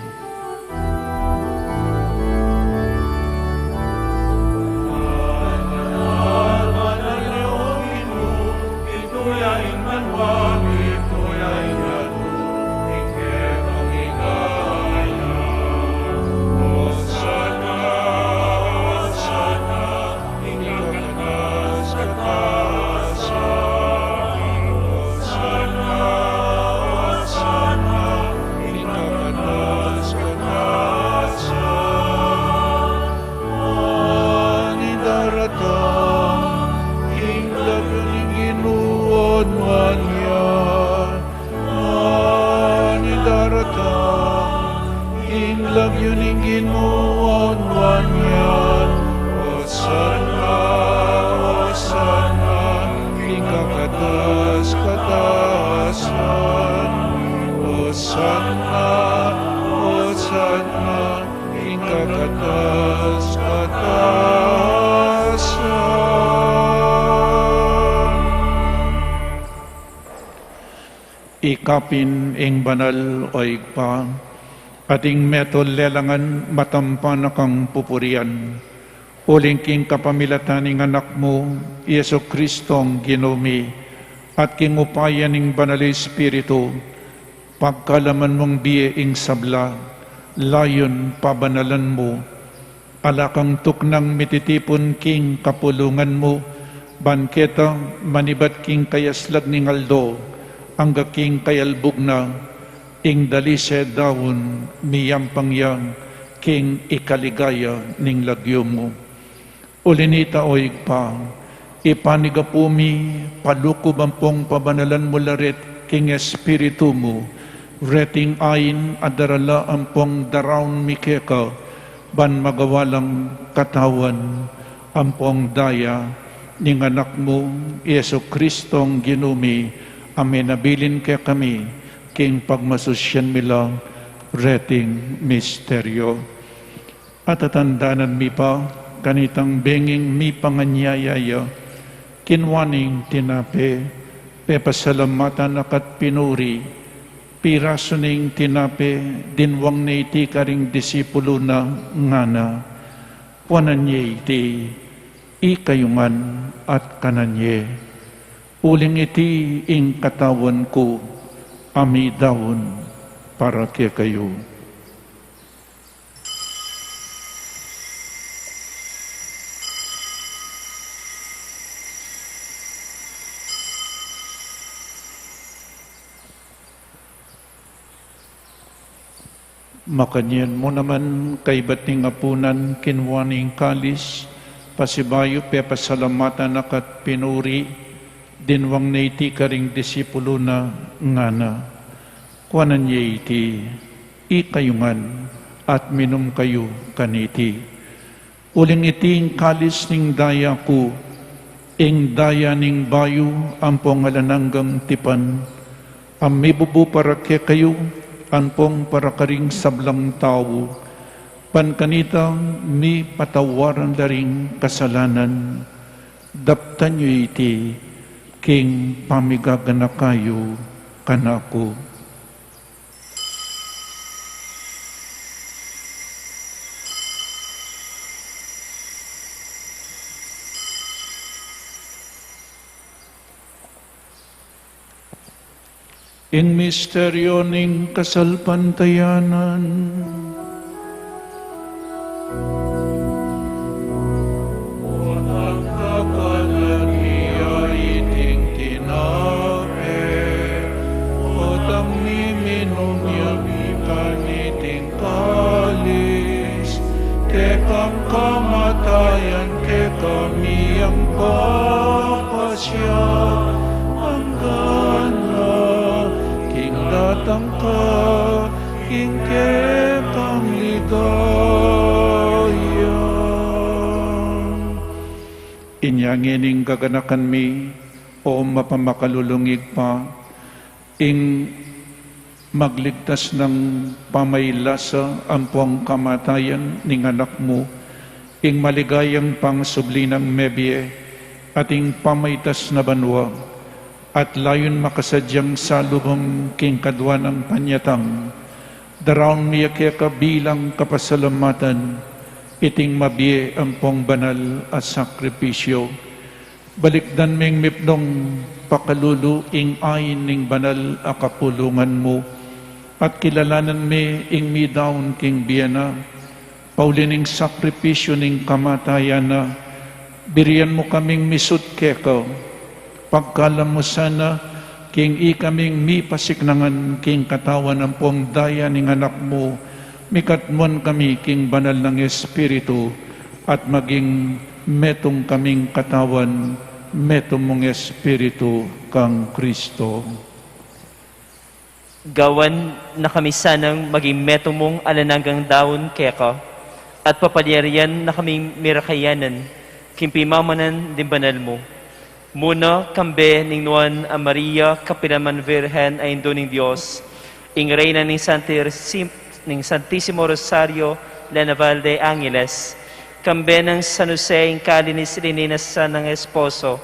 Nuan ya, nuan ya daratang, ing lagyu ning Ginu nuan ya. Osana, Osana, ing kakatas-katasan. Osana, Osana, ing kakatas-katasan. Ikapin ing banal, o Ibpa, at ing metung lelangan matampa na kang pupurian. Uling king kapamilatan ning Anak mu, Jesu Kristong Ginu mi, at king upaya ning Banal Espiritu, pagkalaman mung bie ing sabla, layun pabanalan mu. Ala kang tuknang mititipun king kapulungan mu, ban keta manibat king kayaslag ning aldo, angga king kayalbug na, ing dalise daun miyampang ya king ikaligaya ning lagyu mu. Uli nita, o Ibpa, ipanigapu mi, palukub ampong pabanalan mu la ret king Espiritu mu, reting ain a darala ampong daraun mi keka, ban magawa lang katawan ampong daya ning Anak mu, Jesu Kristong Ginu mi, a menabilin kekami king pagmasusyan mi la reting misteryo. At tatandanan mi pa kanitang benging mipanganyaya ya, kinua ne ing tinape, pepasalamatan na ka't pinuri, pirasu ne ing tinape, dinwang ne iti karing disipulu na, ngana: Kuanan ye iti, ikayu ngan at kanan ye, uling iti ing katawan ku a midaun para kekayu. Makanyan mu naman, kaybat ning apunan, kinua ne ing kalis, pasibayu pepasalamatan na ka't pinuri, dinwang ne iti karing disipulu na, ngana: Kuanan ye iti, ikayu ngan at minum kayu kaniti, uling iti ing kalis ning daya ku, ing daya ning bayu ampong alang anggang tipan, a mibubu para kekayu ampong para karing sablang tau, ban kanitang mipatawaran la ring kasalanan. Daptan yu iti king pamigaganaka yu kanaku. Ing misteryo ning kasalpantayanan. Potang kapalan mi ya iting tinape, potang miminum ya mi kaniting kalis, kekang kamatayan kekami yang papasya, anggang king datang ka king kekang ligaya. Inya ngening gaganakan mi, o mapamakalulung Ibpa, ing magligtas nang pamailasa ampong kamatayan ning Anak mu, ing maligayang pangasubli nang mebie, at ing pamaitas na banua, at layun makasadyang salubung king kadua nang panyatang, daraun mi ya keka bilang kapasalamatan iting mabie ampong banal a sakripisyo. Balikdan ming mipnung pakalulu ing ain ning banal a kapulungan mu, at kilalanan mi ing midaun king bie na, pauli ning sakripisyu ning kamatayan na, birian mu kaming misut keka. Pagkalam mu sana, king ikaming mipasiknangan king katawan ampong daya ning Anak mu, mikatmuan kami king banal nang Espiritu, at maging metung kaming katawan Metung mung Espiritu kang Kristo. Gawan na kami sanang maging metung mung alang anggang daun keka, at papalyarian na kaming mirakayanan king pimamanan ding banal mu. Muna, kambe ning Nuan a Maria, kapilan man Virgen a Indu ning Dios, ing Reyna ning Santir-, ning Santisimo Rosario, la Naval de Angeles, kambe nang San Jose, ing kalinis lininas sanang esposo,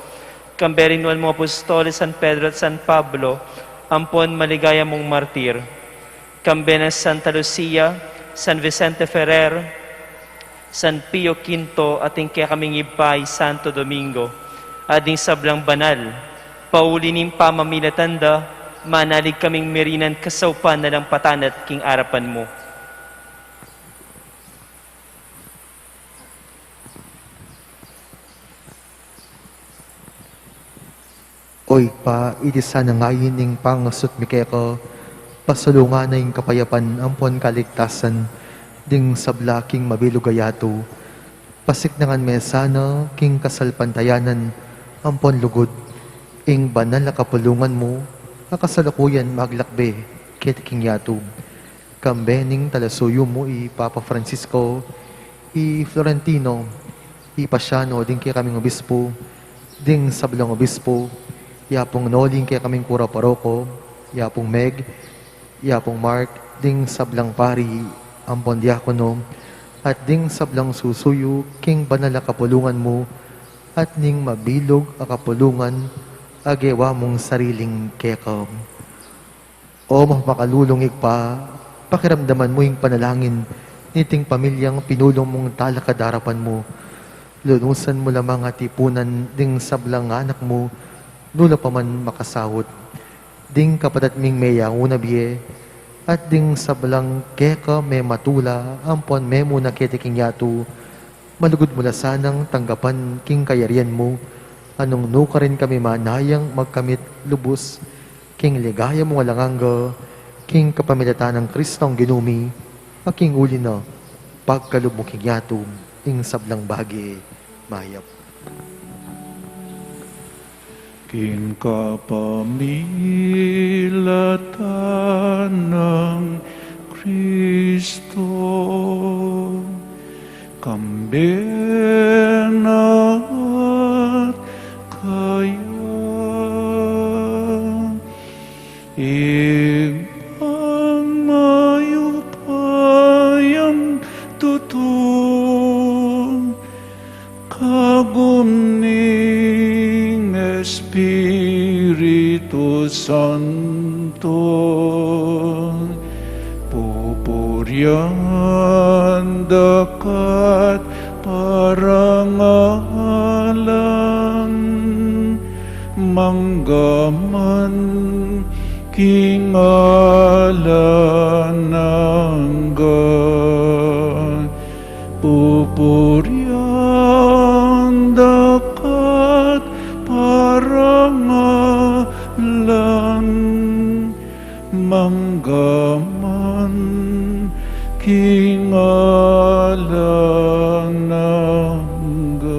kambe ring Nuan mung Apostoles, San Pedro at San Pablo, ampon maligaya mung martir, kambe nang Santa Lucia, San Vicente Ferrer, San Pio Quinto, at ing kekaming Ibpa i Santo Domingo, at ding sablang banal, pauli ning pamamilatan da, manalig kaming mirinan kasaupan na lang patanat king arapan mu. O Ibpa, iti sana ngeni ing pangasut mi keka, pasalungan na ing kapayapan ampon kaligtasan ding sabla king mabilug a yatu. Pasiknangan me sana king kasalpantayanan ampon lugud ing banal a kapulungan mu a kasalukuyan maglakbe keti king yatu. Kambe ning talasuyu mu i Papa Francisco, i Florentino, i Pasiano, ding kekaming obispu, ding sablang obispu, i Apung Noli, ing kekaming kura paroko, i Apung Meg, i Apung Mark, ding sablang pari ampon diakono, at ding sablang susuyu king banal a kapulungan mu, at ning mabilug a kapulungan a gewa mung sariling keka. O mapakalulung Ibpa, pakiramdaman mu ing panalangin niting pamilyang pinulung mung talakad arapan mu. Lunusan mu la mang atipunan ding sablang anak mu, nu la pa man makasaut, ding kapatad ming meyangu na bie, at ding sablang keka mematula ampon memuna keti king yatu, malugud mu la sanang tanggapan king kayarian mu, a nung nukarin kami manayang magkamit lubus king ligaya mung alang angga, king kapamilatan nang Kristong Ginu mi, a king uli na, pagkalub mu king yatu ing sablang bage mayap. King kapamilatan nang Kristo, kambe na at kaya, Ibpang mayupayang tutu, kagum ning Espiritu Santo, pupurian da ka at parangalan, mangga man king alang angga. Pupurian da ka at parangalan, mangga man king alang angga.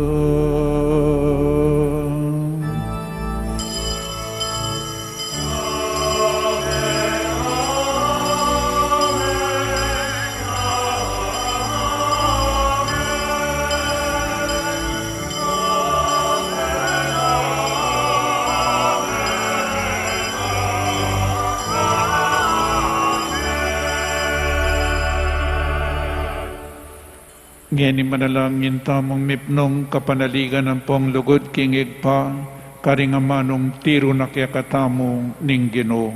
Ngeni manalangin tamung mipnung kapanaligan ampong lugud king Ibpa, karing amanung tiru na kekatamu ning Ginu.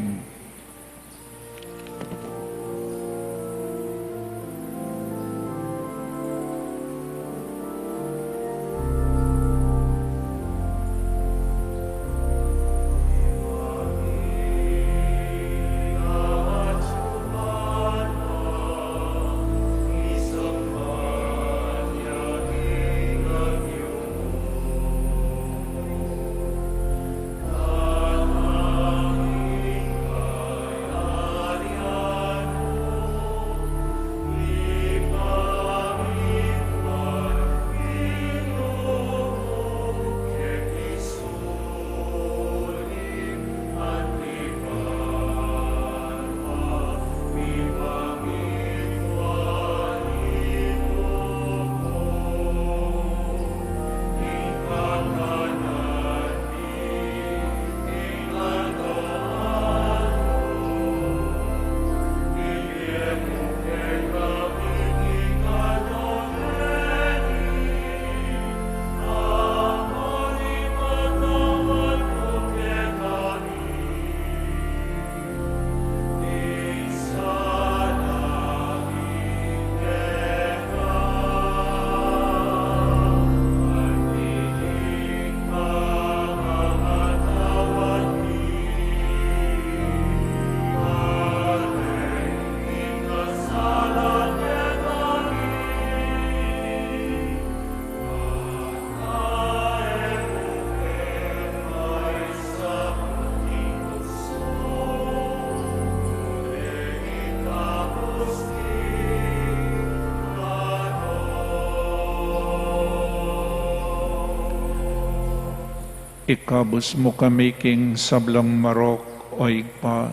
Ikabus mu kami king sablang marok, O Ibpa,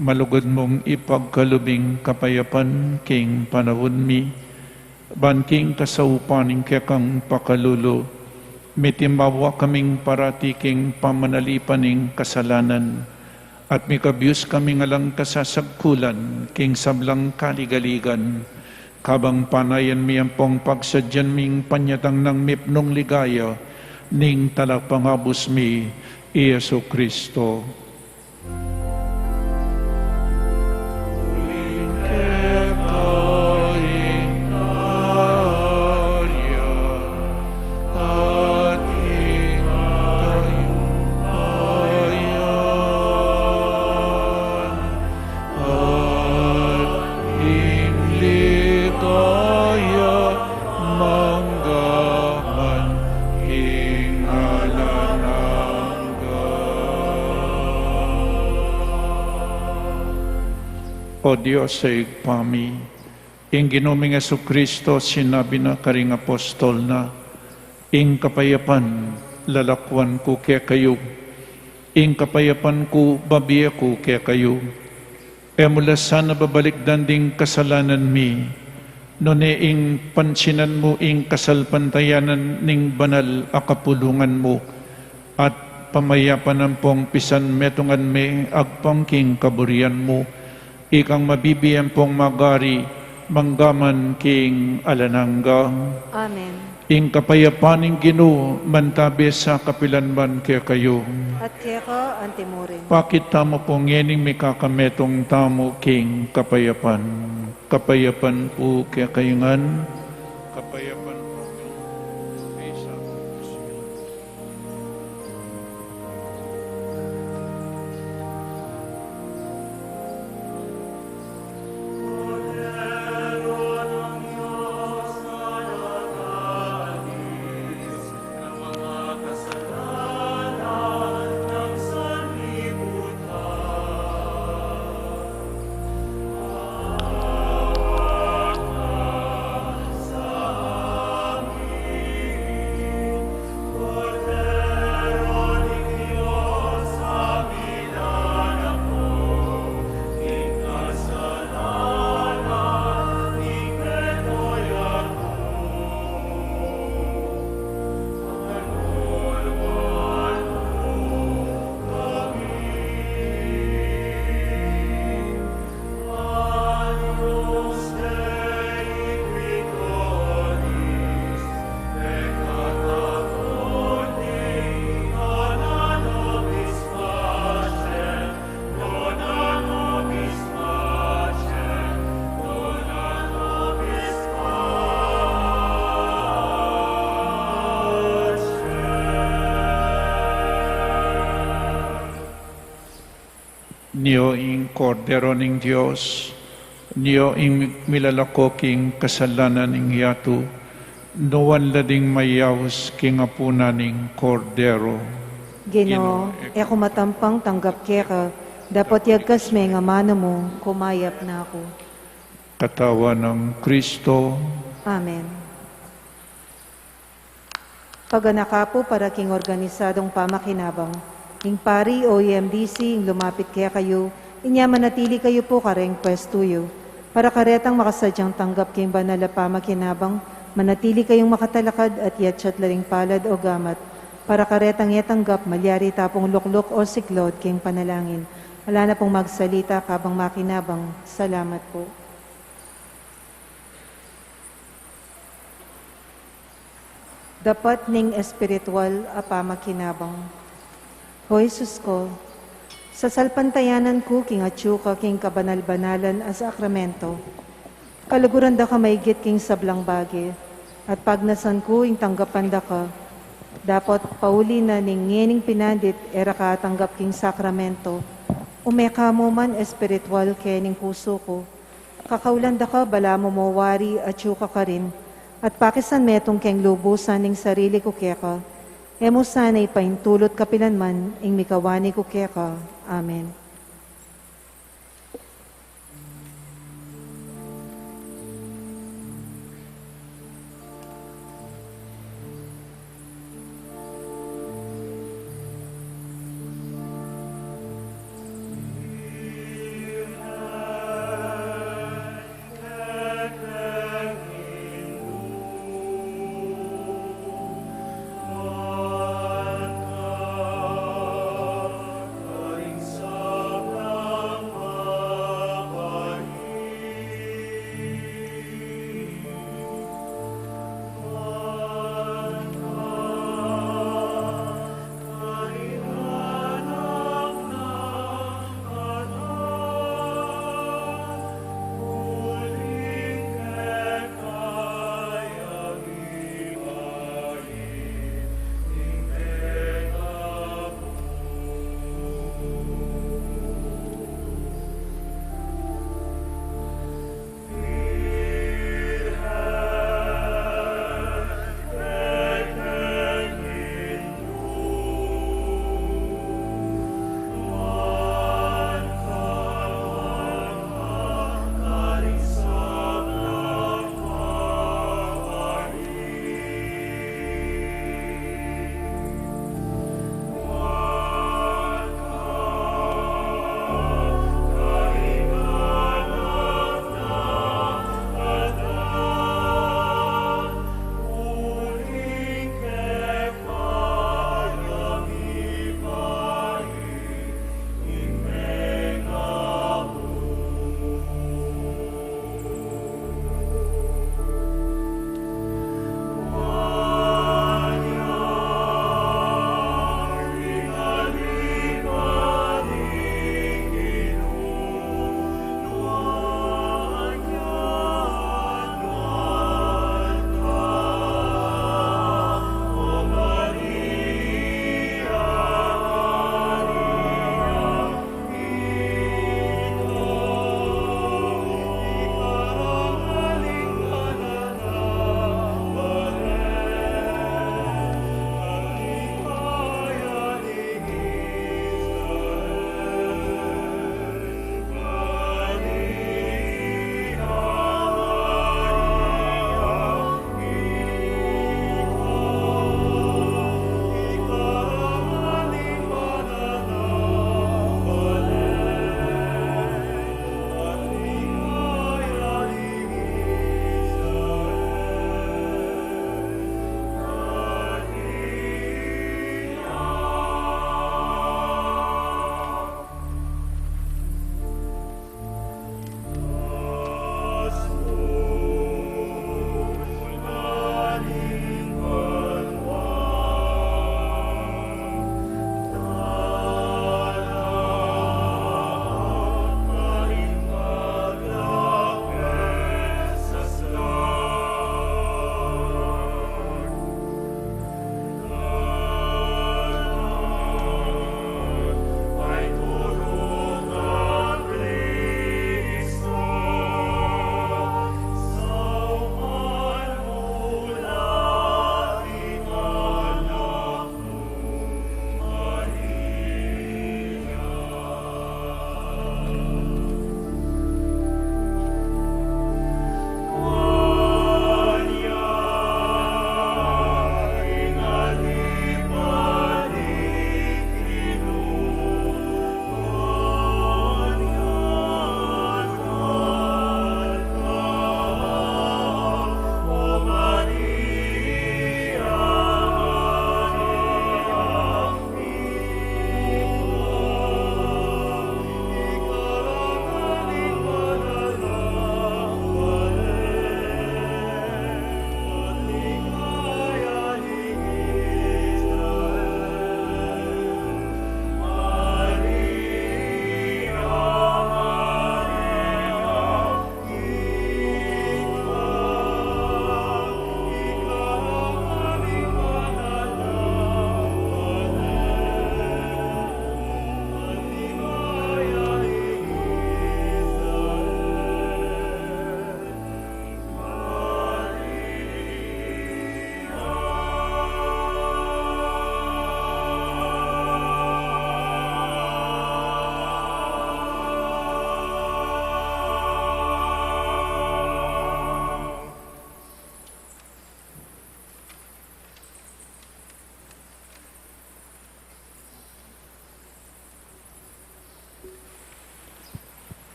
malugud mung ipagkalub ing kapayapan king panaun mi, ban king kasaupan ning kekang pakalulu, mitimawa kaming parati king pamanalipan ning kasalanan, at mikabius kaming alang kasasagkulan king sablang kaligaligan, kabang panayan mi ampong pagsadyan ming panyatang nang mipnung ligaya ning Talapangabus mi, i Jesu Kristo. At ing ligaya mangga man king alang angga. O Dios a Ibpa mi, ing Ginu ming Jesucristo sinabi na karing apostol na, "Ing kapayapan lalakuan ku kekayu, ing kapayapan ku babie ku kekayu." E mu la sana babalikdan ding kasalanan mi, nune ing pansinan mu ing kasalpantayanan ning banal a kapulungan mu, at pamayapan ampong pisan metungan me agpang king kaburian mu, ikang mabibie ampong magari mangga man king alang angga. Amen. Ing kapayapan ning Ginu mantabe sa kapilan man kekayu. At keka antimurin. Pakit tamu pu ngening mikakametung tamu king kapayapan. Kapayapan pu kekayu ngan. Kapayapan pu. Nio ing Kordero ning Dios, nio ing milalako king kasalanan ning yatu, nuan la ding mayaus king apunan ning Kordero. Ginu, e ku matampang tanggap keka, dapot yagkas me ing amanu mu, kumayap na ku. Katawan nang Kristo. Amen. Paganaka pu para king organisadong pamakinabang. Ing pari o E M D C ing lumapit kekayu, inya manatili kayu pu kareng pwestu yu. Para karetang makasadyang tanggap king banal a pamakinabang, manatili kayung makatalakad at yatsat la ring palad o gamat. Para karetang e tanggap, malyari ta pung lukluk o siklaud king panalangin. Ala na pung magsalita kabang makinabang. Salamat pu. Dapat ning espiritual a pamakinabang. O Jesus ku, sasalpantayanan ku king atyu ka king kabanal-banalan a sakramento. Kaluguran da ka maigit king sablang bage, at pagnasan ku ing tanggapan da ka. Dapot pauli na ning ngening pinandit e ra ka atanggap king sakramento, ume ka mu man espiritual kening pusu ku. Kakaulan da ka balamu mo wari atyu ka karin, at pakisan metung keng lubusan ing sarili ku keka. E mu sana ipaintulut kapilan man ing mikawani ku keka. Amen.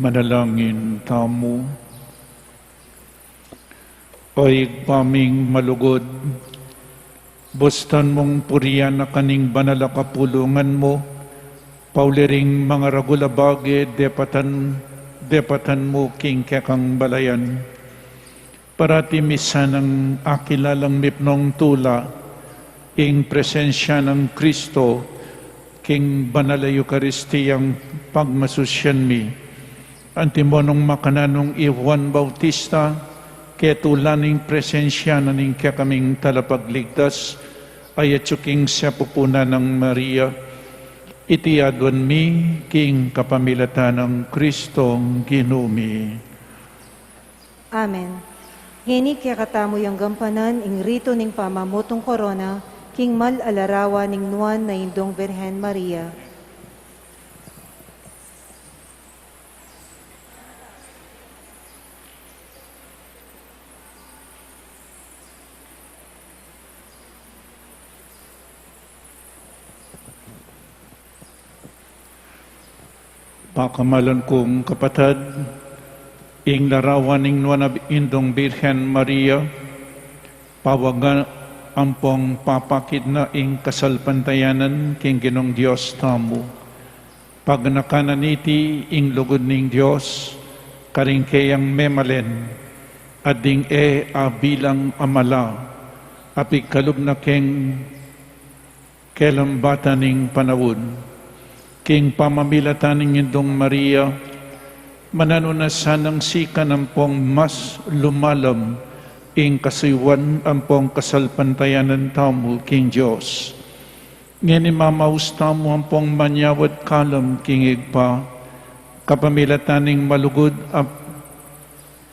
Manalangin tamu. O Ibpa ming malugud, bustan mung purian na kaning banal a kapulungan mu, pauli ring mangaragul a bage depatan, depatan mu king kekang balayan. Parati mi sanang akilalang mipnong tula ing presensya nang Kristo king banal a Eukaristiyang pagmasusyan mi. Antimo nung makananu i Juan Bautista, ketula ning presensya na ning kekaming Talapagligtas, a yatsu king sepupunan nang Maria, iti aduan mi king kapamilatan nang Kristong Ginu mi. Amen. Ngeni kekatamu yang gampanan ing ritu ning pamamutung korona king mal a larawan ning nuan a Indung Birhen Maria. Pakamalan kung kapatad, ing larawan ning nuan a Indung Birhen Maria, pawaga ampong papakit na ing kasalpantayanan king Ginung Dios tamu. Paganakan na niti ing lugud ning Dios karing keyang memalen, at ding e abilang a mala a pigkalub na keng kelambatan ning panaun. King pamamilatan ning Indung Maria, mananu na sanang sikan ampong mas lumalam ing kasuyuan ampong kasalpantayanan tamu king Dios. Ngeni mamaus tamu ampong manyawad kalam king Ibpa, kapamilatan ning malugud a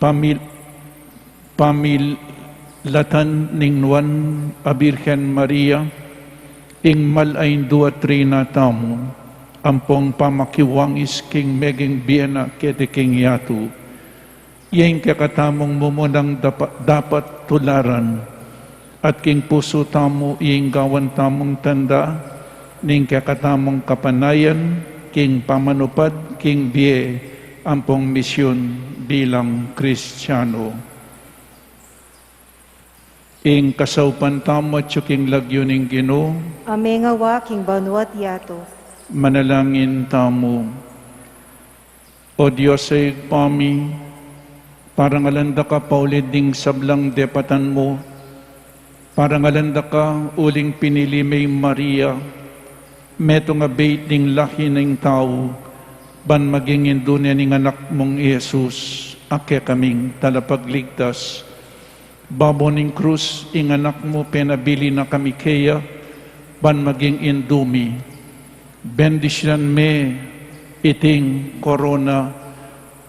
pamil-, pamilatan ning nuan a Birhen Maria, ing mal a Indu at Reyna tamu, ampong pamakiwangis king meging bie na keti king yatu. Iya ing kekatamung mumunang dapa-, dapat tularan, at king pusu tamu ing gawan tamung tanda ning kekatamung kapanayan king pamanupad king bie ampong misyun bilang Kristiano. Ing kasaupan tamu atyu king lagyu ning Ginu. Ame ngara king banua at yatu. Manalangin tamu. O Dios a Ibpa mi, parangalan da ka pauli ding sablang depatan mu, parangalan da ka uling pinili me i Maria, metung a beit ding lahi ning tau, ban maging indu ne ning anak mung i Jesus, a kekaming talapagligtas. Babo ning krus ing anak mu penabilin na kami keya, ban maging indu mi. Bendisyunan me iting korona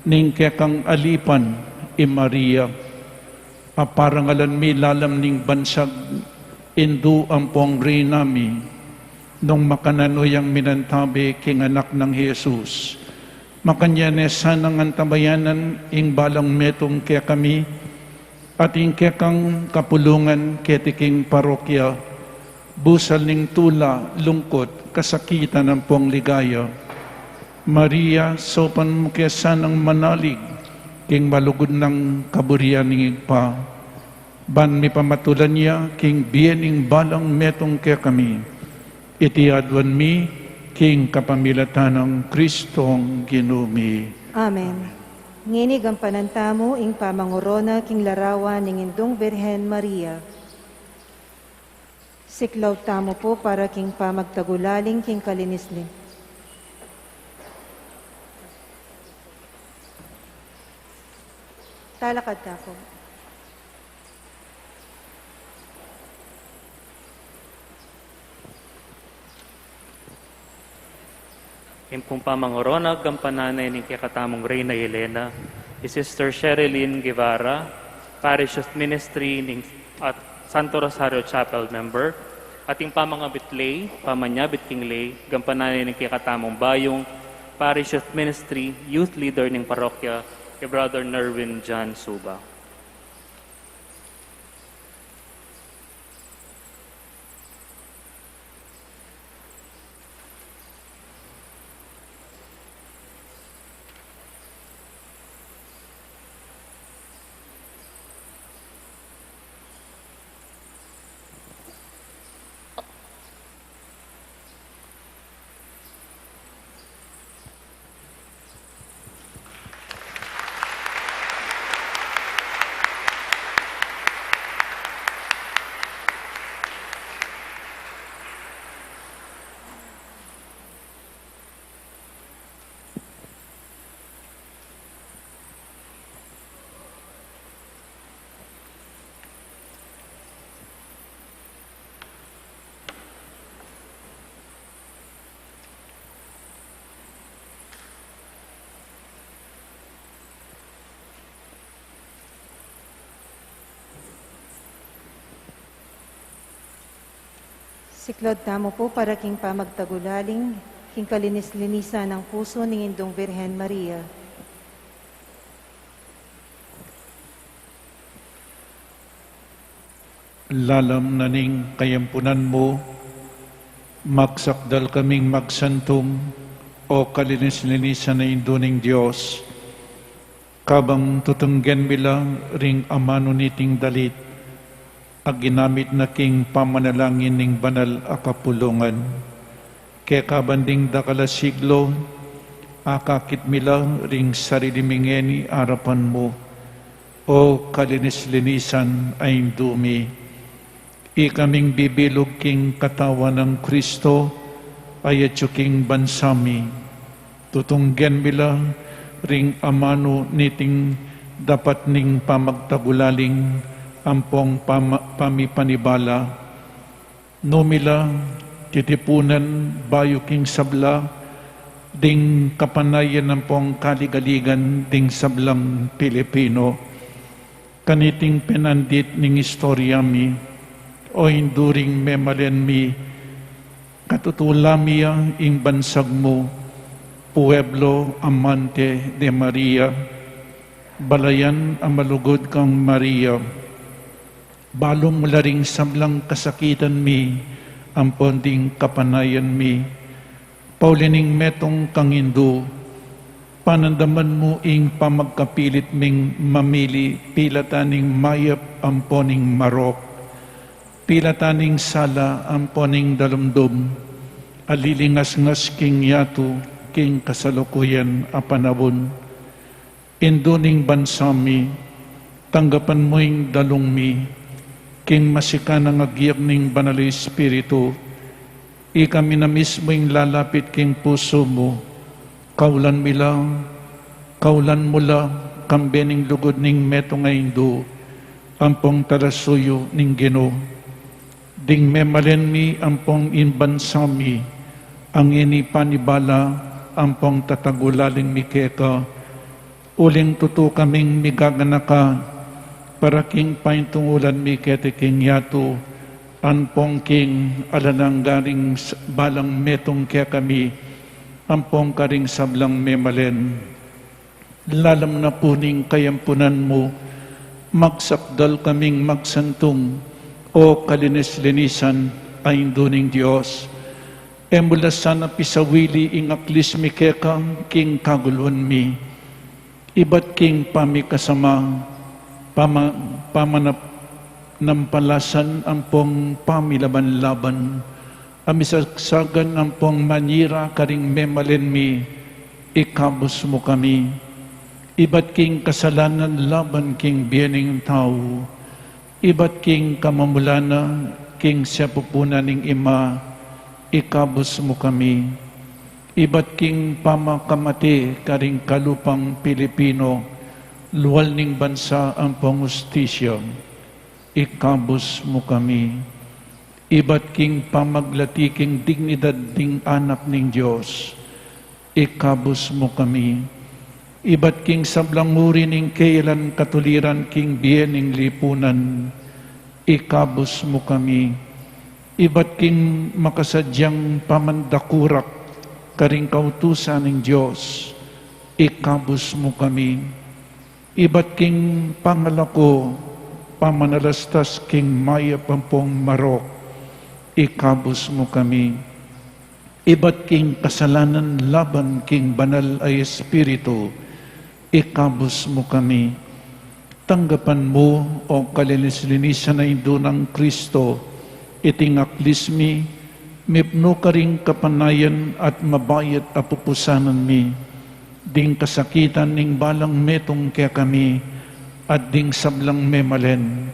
ning kekang alipan i Maria, a parangalan mi lalam ning bansag Indu ampong Reyna mi, nung makananu yang minantabe king anak nang Jesus. Makanyan ne sanang antabayanan ing balang metung kekami, at ing kekang kapulungan keti king parokya, busal ning tula, lungkut, kasakitan ampong ligaya. Maria, saupan mu ke sanang manalig king malugud nang kaburian ning Ibpa, ban mipamatulan ya king bie ning balang metung kekami. Iti aduan mi king kapamilatan nang Kristong Ginu mi. Amen. Ngeni gampanan tamu ing pamangorona king larawan ning Indung Birhen Maria. Siklaud tamu pu para king pamagtagulaling king kalinis ning. Talakad ta pu. Ing pung pamangorona, gampanan ne ning kekatamung Reyna Elena, i Sister Sherilyn Guevara, Parish of Ministry ning, at Santo Rosario Chapel member, at ing pamangabit lay, pamanyabit king lay, gampanan ne ning kekatamung bayung Parish of Ministry Youth Leader ning parokya, i Brother Nerwin John Suba. Siklaud tamu pu para king pamagtagulaling, king kalinis-linisan ning pusu ning Indung Birhen Maria. Lalam na ning kayampunan mu, magsakdal kaming magsantung, o kalinis-linisan a Indu ning Dios, kabang tutunggen mi la ring amanu niting dalit, a ginamit na king pamanalangin ning banal a kapulungan. Keka ban ding dakal a siglo, akakit mi la ring sarili mi ngeni arapan mu, o kalinis-linisan a Indu mi. Ikaming bibilug king Katawan nang Kristo, a yatsu king bansa mi. Tutunggen mi la ring amanu niting dapat ning pamagtagulaling ampong pama-, pamipanibala. Nu mi la titipunan bayu king sabla ding kapanayan ampong kaligaligan ding sablang Pilipino. Kaniting penandit ning istorya mi, o Indu ring memalen mi, katutula mi ya ing bansag mu, pueblo amante de Maria, balayan a malugud kang Maria. Balu mu la ring sablang kasakitan mi, ampon ding kapanayan mi. Pauli ning metung kang Indu, panandaman mu ing pamagkapilit ming mamili pilatan ning mayap ampon ning marok, pilatan ning sala ampon ning dalumdum, a lilingasngas king yatu king kasalukuyan a panaun. Indu ning bansa mi, tanggapan mu ing dalung mi, king masikan a agyag ning Banal a Espiritu, ikami na mismu ing lalapit king pusu mu, kaulan mi la, kaulan mu la, kambe ning lugud ning metung a Indu, ampong talasuyu ning Ginu. Ding memalen mi ampong ing bansa mi, a ngeni panibala ampong tatagulaling mi keka, uling tutu kaming migaganaka, para king paintungulan mi keti king yatu, ampong king alang angga ring s-, balang metung kekami, ampong karing sablang memalen. Lalam na pu ning kayampunan mu, magsakdal kaming magsantung, o kalinis-linisan a Indu ning Dios. E mu la sana pisawili ing aklis mi keka king kaguluan mi. Ibat king pamikasama, pama-, pamanap-, nampalasan ampong pamilaban-laban, a misagsagan ampong manyira karing memalen mi, ikabus mu kami. Ibat king kasalanan laban king bie ning tau, ibat king kamamulan na king sepupunan ning ima, ikabus mu kami. Ibat king pamakamate karing kalupang Pilipino, lual ning bansa ampong ustisya, ikabus mu kami. Ibat king pamaglati king dignidad ding anak ning Dios, ikabus mu kami. Ibat king sablang uri ning keyalan katuliran king bie ning lipunan, ikabus mu kami. Ibat king makasadyang pamandakurak karing kautusan ning Dios, ikabus mu kami. Ibat king pangalako pamanalastas king mayap ampong marok, ikabus mu kami. Ibat king kasalanan laban king Banal a Espiritu, ikabus mu kami. Tanggapan mu, o kalinis-linisan a Indu nang Kristo, iting aklis mi, mipnu karing kapanayan at mabayat a pupusanan mi, ding kasakitan ning balang metung kekami, at ding sablang memalen.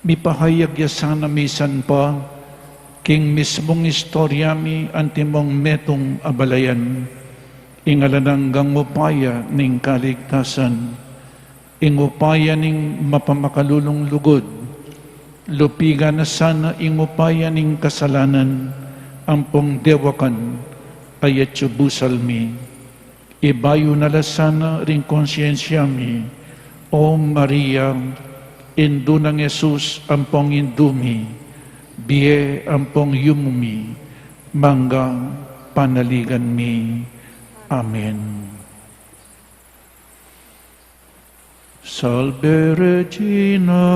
Mipahayag ya sana misan pa, king mismung istorya mi antimong metung a balayan, ing alang anggang upaya ning kaligtasan, ing upaya ning mapamakalulung lugud, lupigan na sana ing upaya ning kasalanan, ampong dewakan, a yatsu busal mi. Ibayu na la sana ring konsyensya mi, O Maria, Indu nang Jesus ampong Indu mi, Bie ampong yumu mi, manggang panaligan mi. Amen. Salve Regina.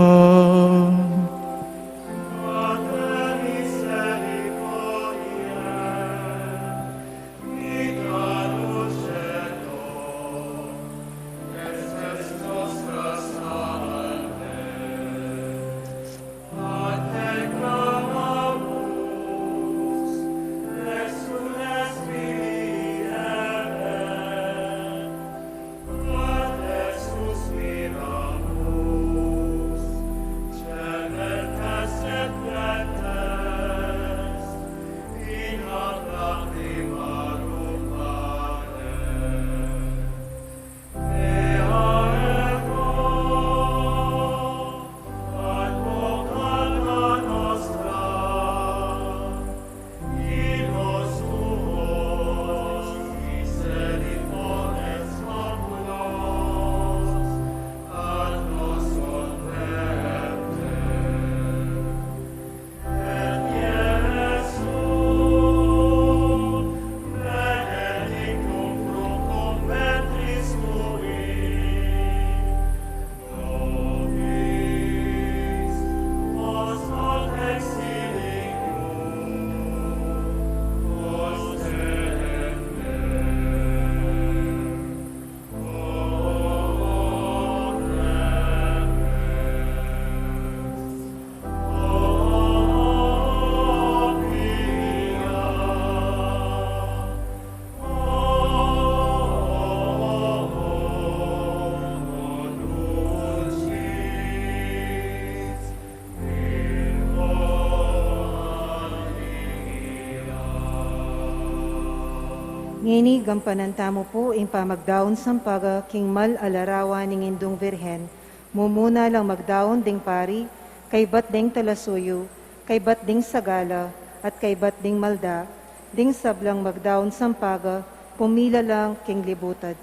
Ngeni, gampanan tamu pu ing pamagdaun sampaga king mal a larawan ning Indung Virgen. Mumuna lang magdaun ding pari, kaybat ding talasuyu, kaybat ding sagala, at kaybat ding malda, ding sablang magdaun sampaga, pumila lang king libutad.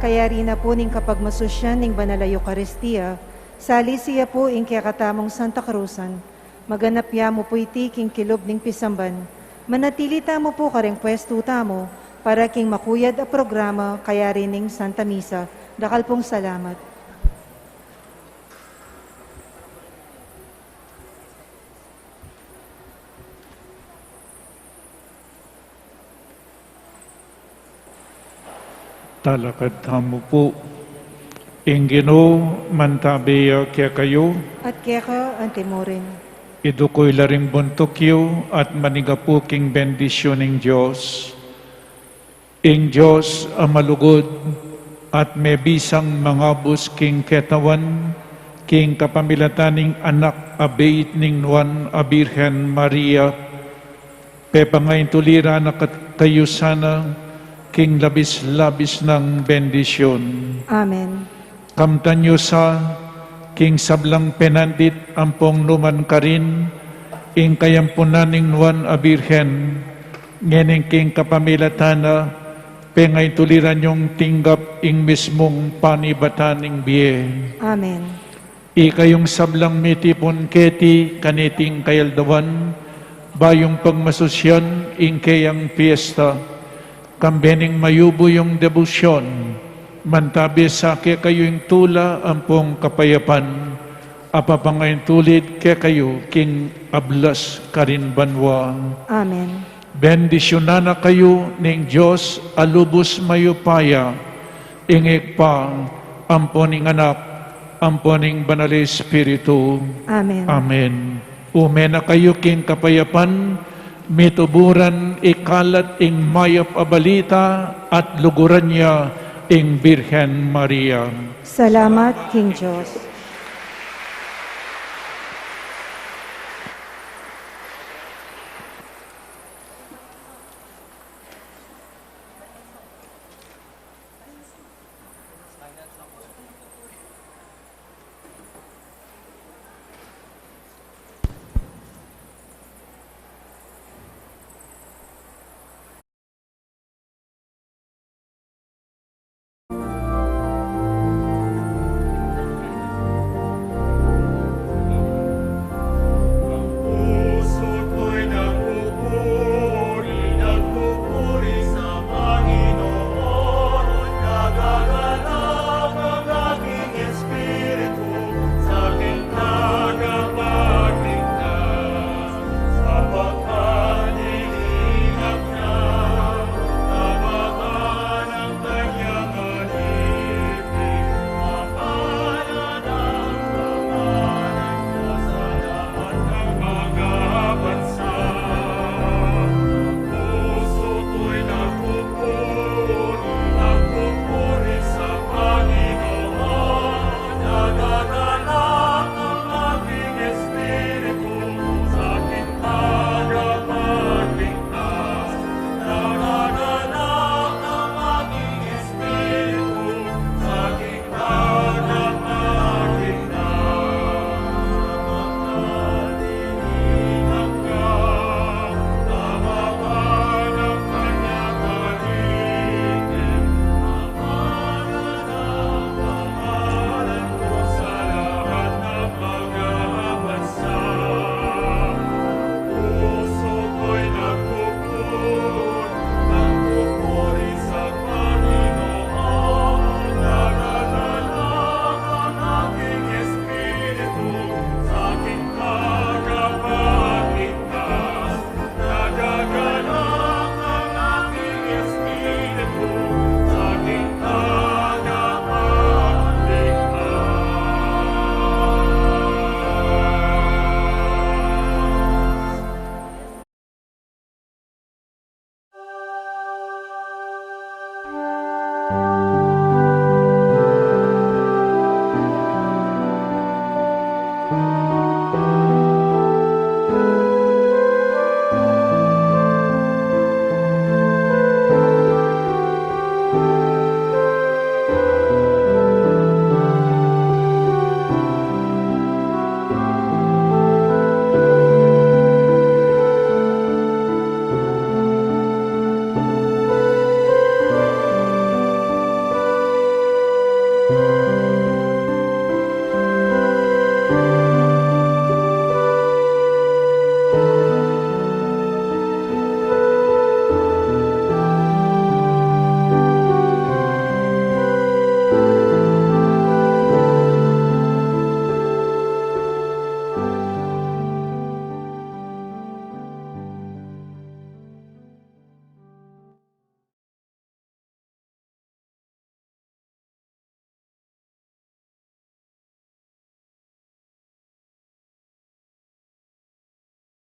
Kayari na pu ning kapagmasusyan ning Banal a Eukaristia, salisi ya pu ing kekatamung Santa Cruzan, maganap ya mu pu iti king kilub ning pisamban. Manatili tamu pu kareng pwestu tamu para king makuyad a programa kayari ning Santa Misa. Dakal pung salamat. Talakad tamu pu. Ing Ginu mantabe ya kekayu. At keka antimurin. Idukuy la ring buntuk yu at manigapu king bendisyun ning Dios. Ing Dios a malugud at mebisang mangabus king ketawan, king kapamilatan ning anak a bait ning Nuan a Birhen Maria, pepangaintuli ra na kat-, kayu sana king labis-labis nang bendisyun. Amen. Kamtan yu sa, king sablang penandit ampong numan karin, ing kayampunan ning Nuan a Birhen, ngening king kapamilatan na, pengaintuli ra yung tinggap ing mismung panibatan ning bie. Amen. Ikayung sablang mitipun keti kaniting kayaldawan, bayung pagmasusyan ing keyang piesta, kambe ning mayubu yung debosyon, mantabe sa kekayu ing tula ampong kapayapan, a papangaintulid kekayu king ablas karin banua. Amen. Bendisyunan na kayu ning Dios a lubus mayupaya, ing Ibpa, ampo ning Anak, ampo ning Banal a Espiritu. Amen. Amen. Ume na kayu king kapayapan, mituburan ikalat ing mayap a balita at luguran ya ing Birhen Maria. Salamat king Dios.